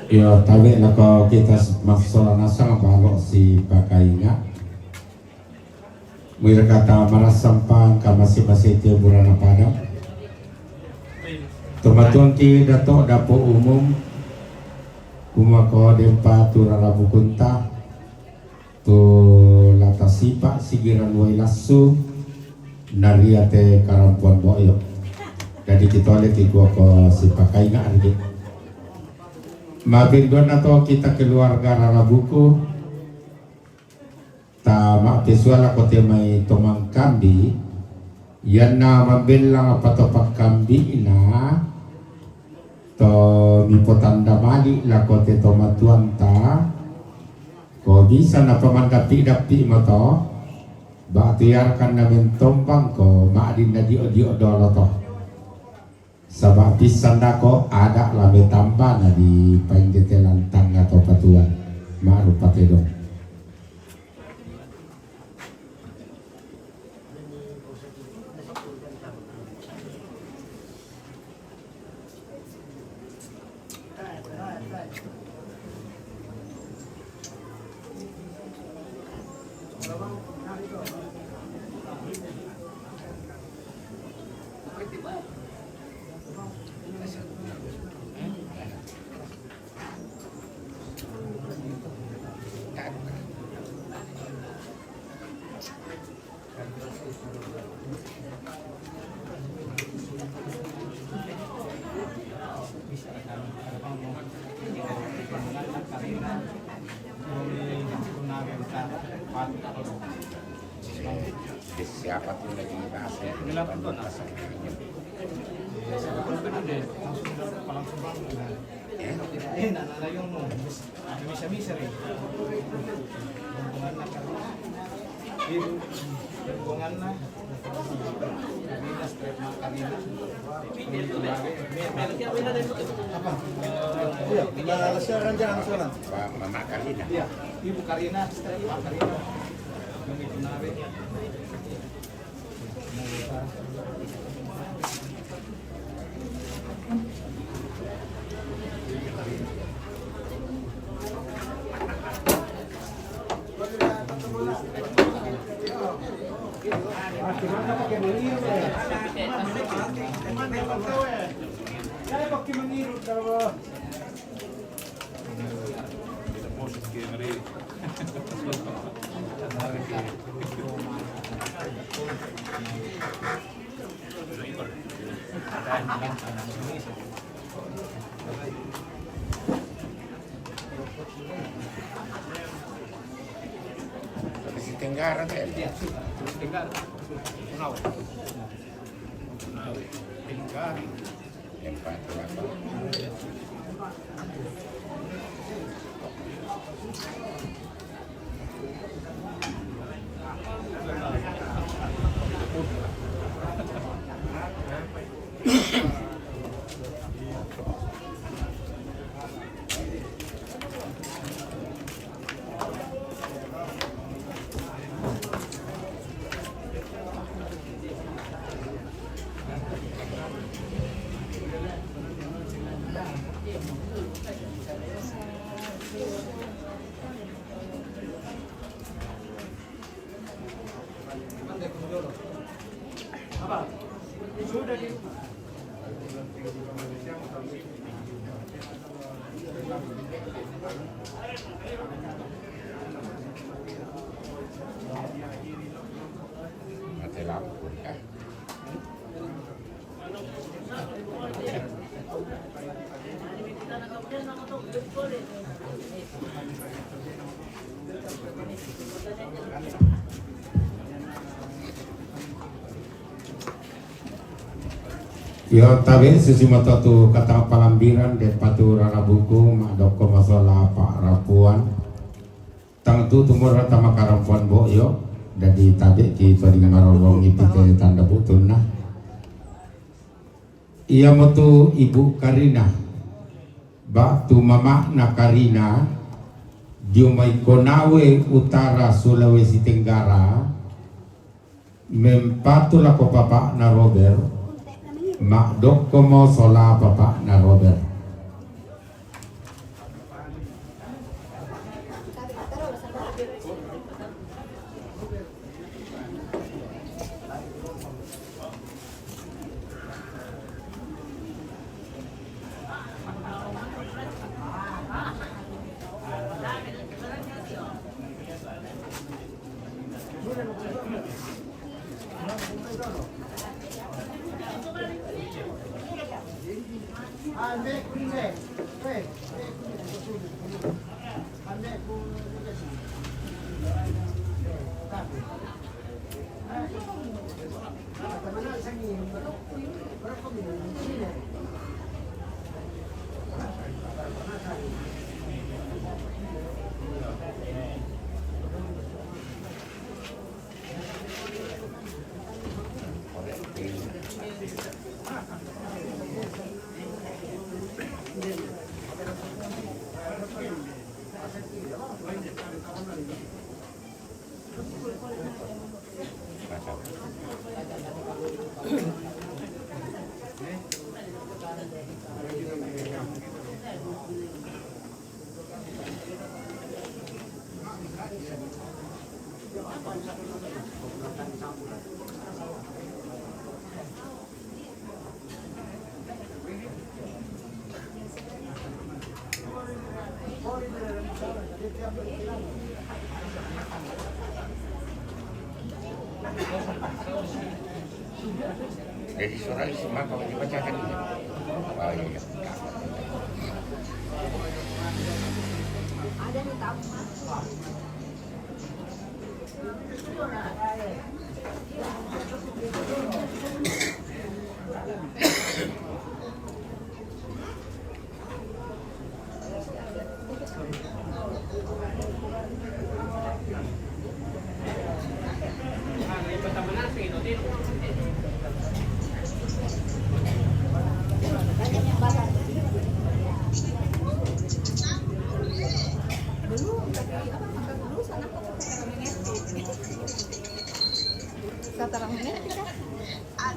Iyo, tabe' lako kita s-, masola nasang balo' si pakainga'. Muwi' kata marasampang ka masi-masi te bulana padang. Tomatuan ti Dato' Dapo' Umum, kumako dempa tu rarabu kunta. Tu lata sipa' sigiran wai lassu, nariya te karampuan bo'yo'. Dadi kitole' kikuwa ko sipa' kainga' ri. Mabinduan ato kita keluarga rarabuku, ta ma'pesuwala ko te mai tomangkambi', Iyanna mambellang apa to pakkambi'na, to mipotanda mali' lako te tomatuanta, ko bisa napamandappi'-dappi' mato, ba'tu iyarakanna mentombang ko ma'dinna dio'-dio' dolo to. Saba' pissan dako ada' la metamba na di paindete lantanna to patuan, ma'rupa tedong. Siapa tuh lagi bahas ya? Ini lah, betul, nah. Langsung, langsung bangun, nah. Eh? Eh, nah, nah, nah, yung, no. Misa-misa rin. Hubungan na ka rin. Hubungan na. Karina, straight Mama Karina. Apa? Iya, na-share-an dyan, ano, sana? Pa-, Mama Karina. Iya, Ibu Karina, straight Mama Karina. Yung ito na rin. Tenggara, kan? Tenggara. Tenggara. Empat, berapa? Mati lampu kah? Iyo, tabe' susi moto tu katang palambiran de' patu rarabuku, ma' dokko' masola pa'rapuan. Tang tu tumurra tama karampuan bo'yo, dadi tabe' ki toding marorong iti te tanda butunna. Iyamotu Ibu Karina, ba'tu mama'na Karina, dio mai Konawe Utara, Sulawesi Tenggara, mempatu lako papa'na Robert, ma' dokkomo sola papa'na Robert. Jadi suara isi maka dibacakan ini. Oh iya. Ada yang tahu, Mas? Belum, tapi apa, makan dulu sana, aku pakai minyak. Sa tarang minyak, kan? Ah.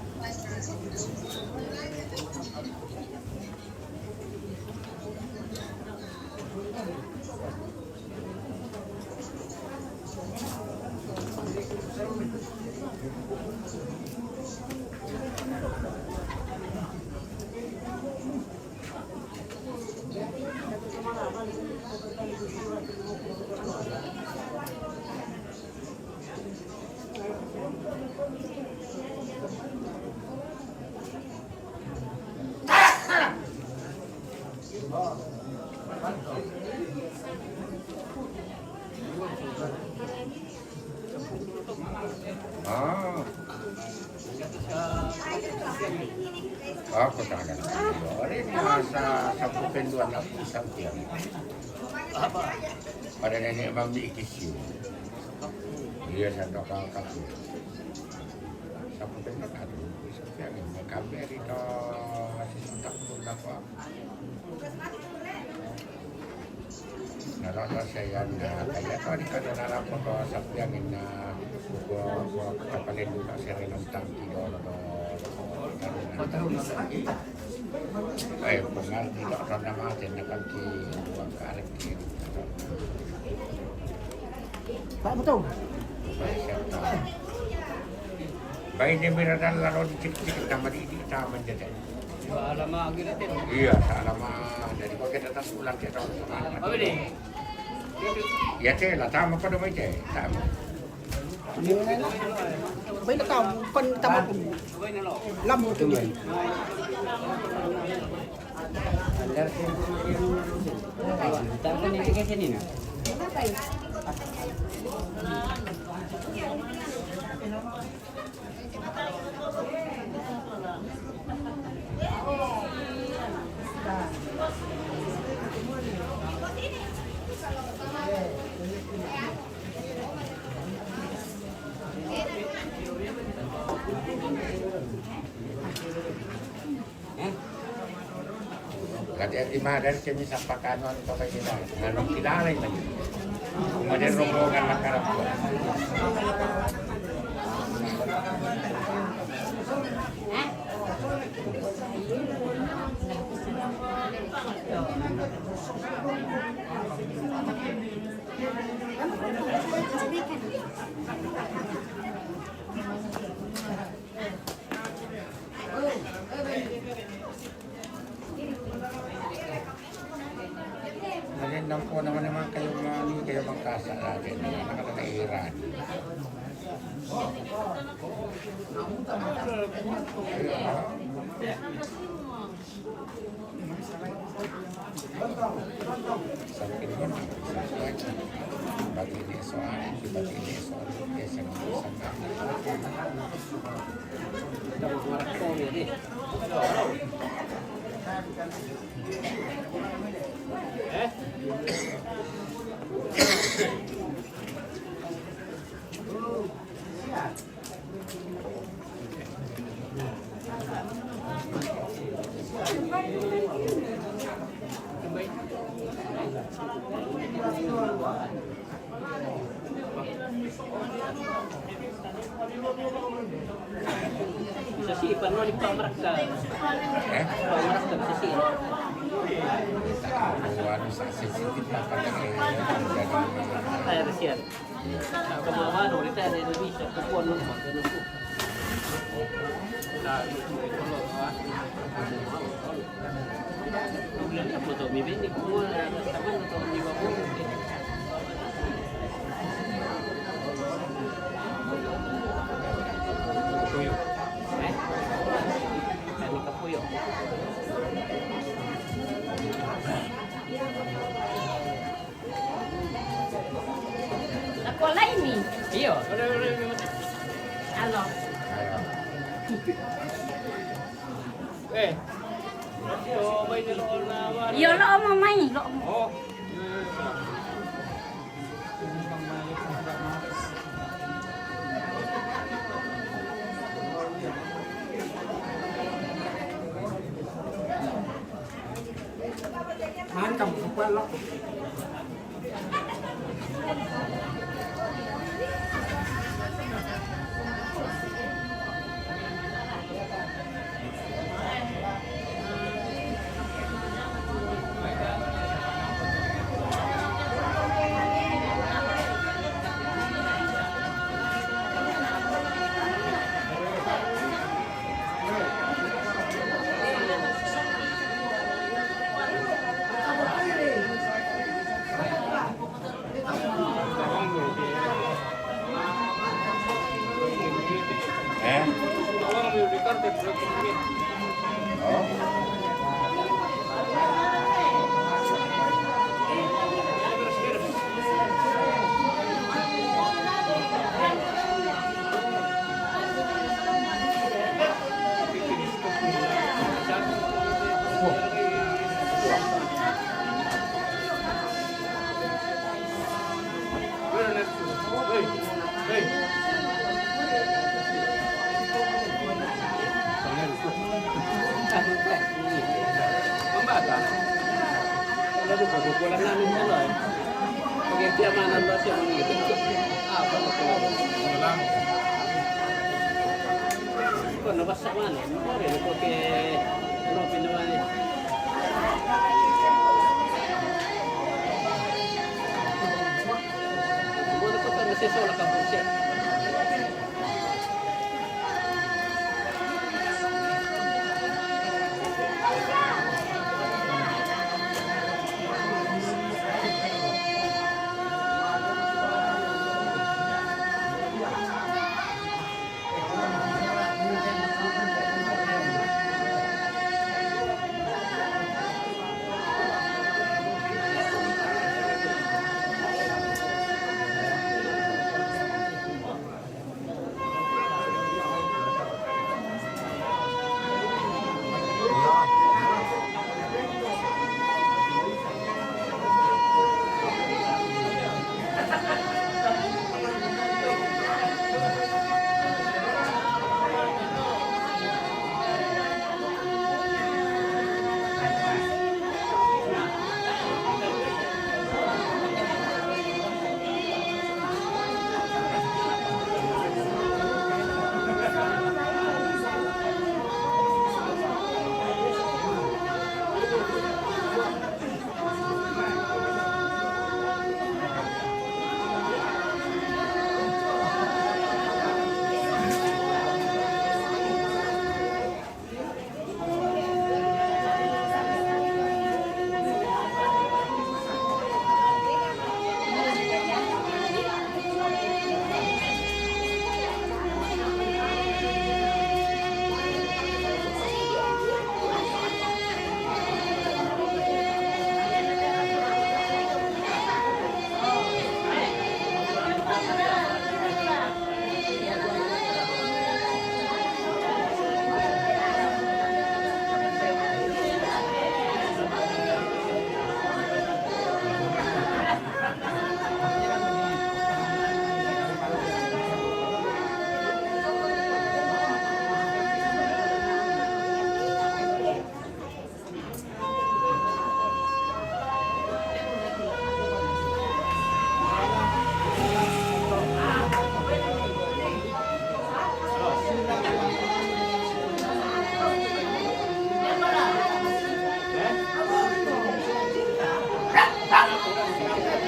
Aku tangan. Hari ini masa sapu penduan aku sampian. Pada nenek mami ikisiu. Iya, satu kakak. Sapu penduan aku sampian. Kami hari itu sesudah pun dapat. Nalala saya na kaya tadi kada narapo ko sapiang ina ko ko kapalin ka sering nang tangki do do do. Eh, pengarti tak pernah mati, nak kan ki ruang karek ki. Baik, dia berada lalu dikit-dikit sama di, di taman dia tadi. Iya, tak lama. Jadi, kalau kita tak pulang, kita tak pulang. Ya, teh, lah, taman pada baik, teh. Taman. Baik, lah, taman. Kan taman pun. Lama tu, kan. Kati ati madar kami sa pakanuan ko kay kita. Nganu kilala ito. Kumadir rombongan makarap ko. Jadi, nampo naman naman kayo, mga, kayo magkasala din. Nakakairan. Bisa si Ipan no di pamarakka. Eh? Pamarakka bisa si. Anu sa sensitif apa? Ay, kasihan. Sa kamawa no, kita ada Indonesia, kukuha no, kukuha no. Sa, kukuha no, ah. Problema po to, bibili ko, ah, sa man to, di ba po? Kapuyo. Eh? Kani kapuyo. Ako la ini. Iyo. Alo. Eh. Iyo, lo mo mai, lo mo. Oh. Mantap, super lo. Eh? Oh? Pambata. Ano po, kukulang namin ano eh. Pag-examanan ba siya ng ngipin? Ah, paano po? Wala. Ko nabasa man, mare ko ke, ano, pinawa ni. Ano ko ta nasiso la ka busi.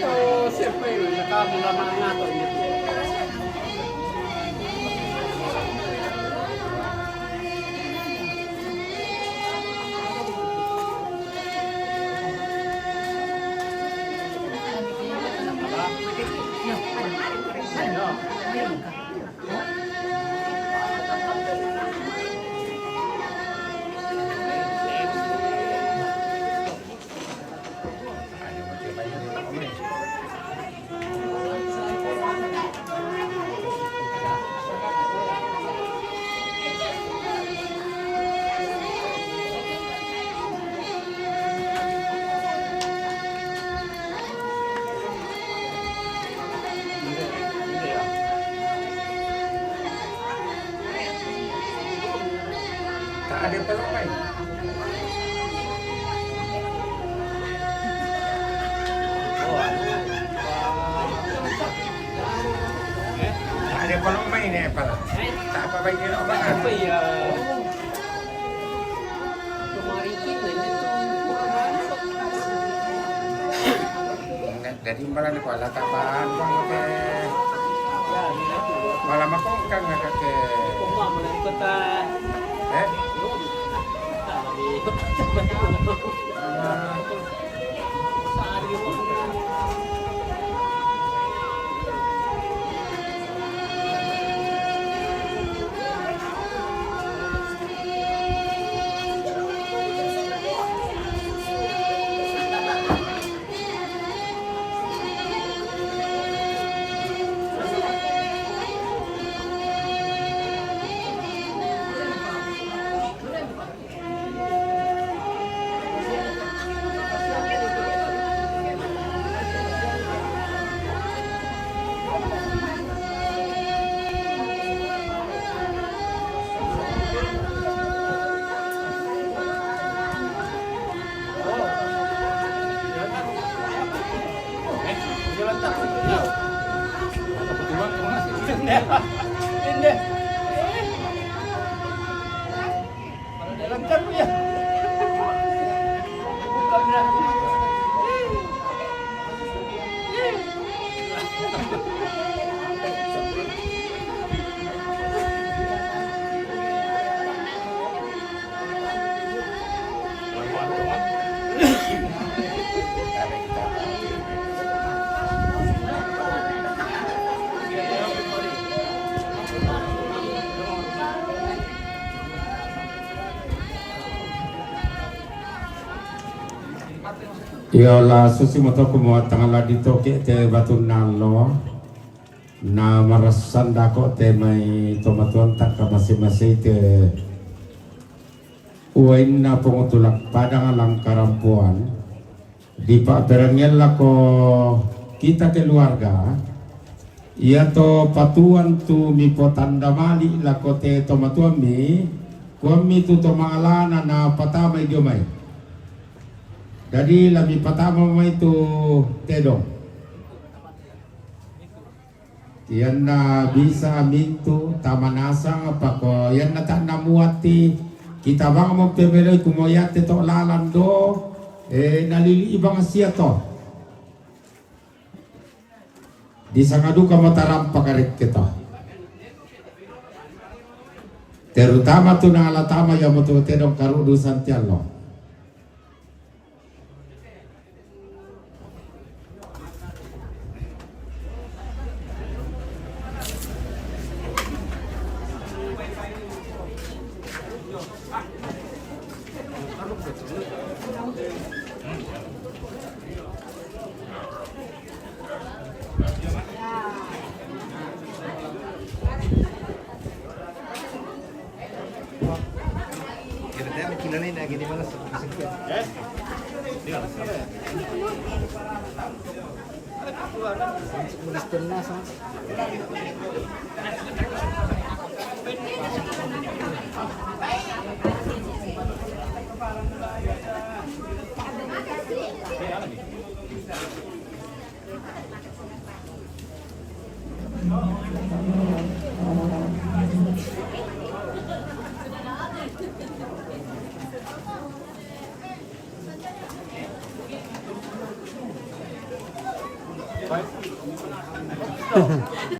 Oh, siyempre, nakamula na nga to. Ada pelong, Mai. Ada pelong, Mai, ini apa? Tak apa, baik, ini apa? Apa ya? Jadi malah ni pala tapan bang ke. Malah makongkang ke. Eh? Iyo, la susi moto kumoa tangala ditoke te batunna allo. Na marassan dako te mai tomatuanta ka mase-mase te uwainna Pongotulak Padang Langkarampuan. Dipa'perengnge lako kita keluarga, iyato patuan tu mipotanda mali lako te tomatuammi, kuammi tu to mangalana napatamai dio mai. Jadi la mipatama mai tu tedong. Iyanna bisa mintu tama nasang, pako iyanna ta'na muatti, kita bang mo pemeloi kumo yate to lalan do, eh, nalili bang sia to. Disanga duka mo tarampa karekke to. Terutama tu nala tama ya mo tu tedong karudu santiallo.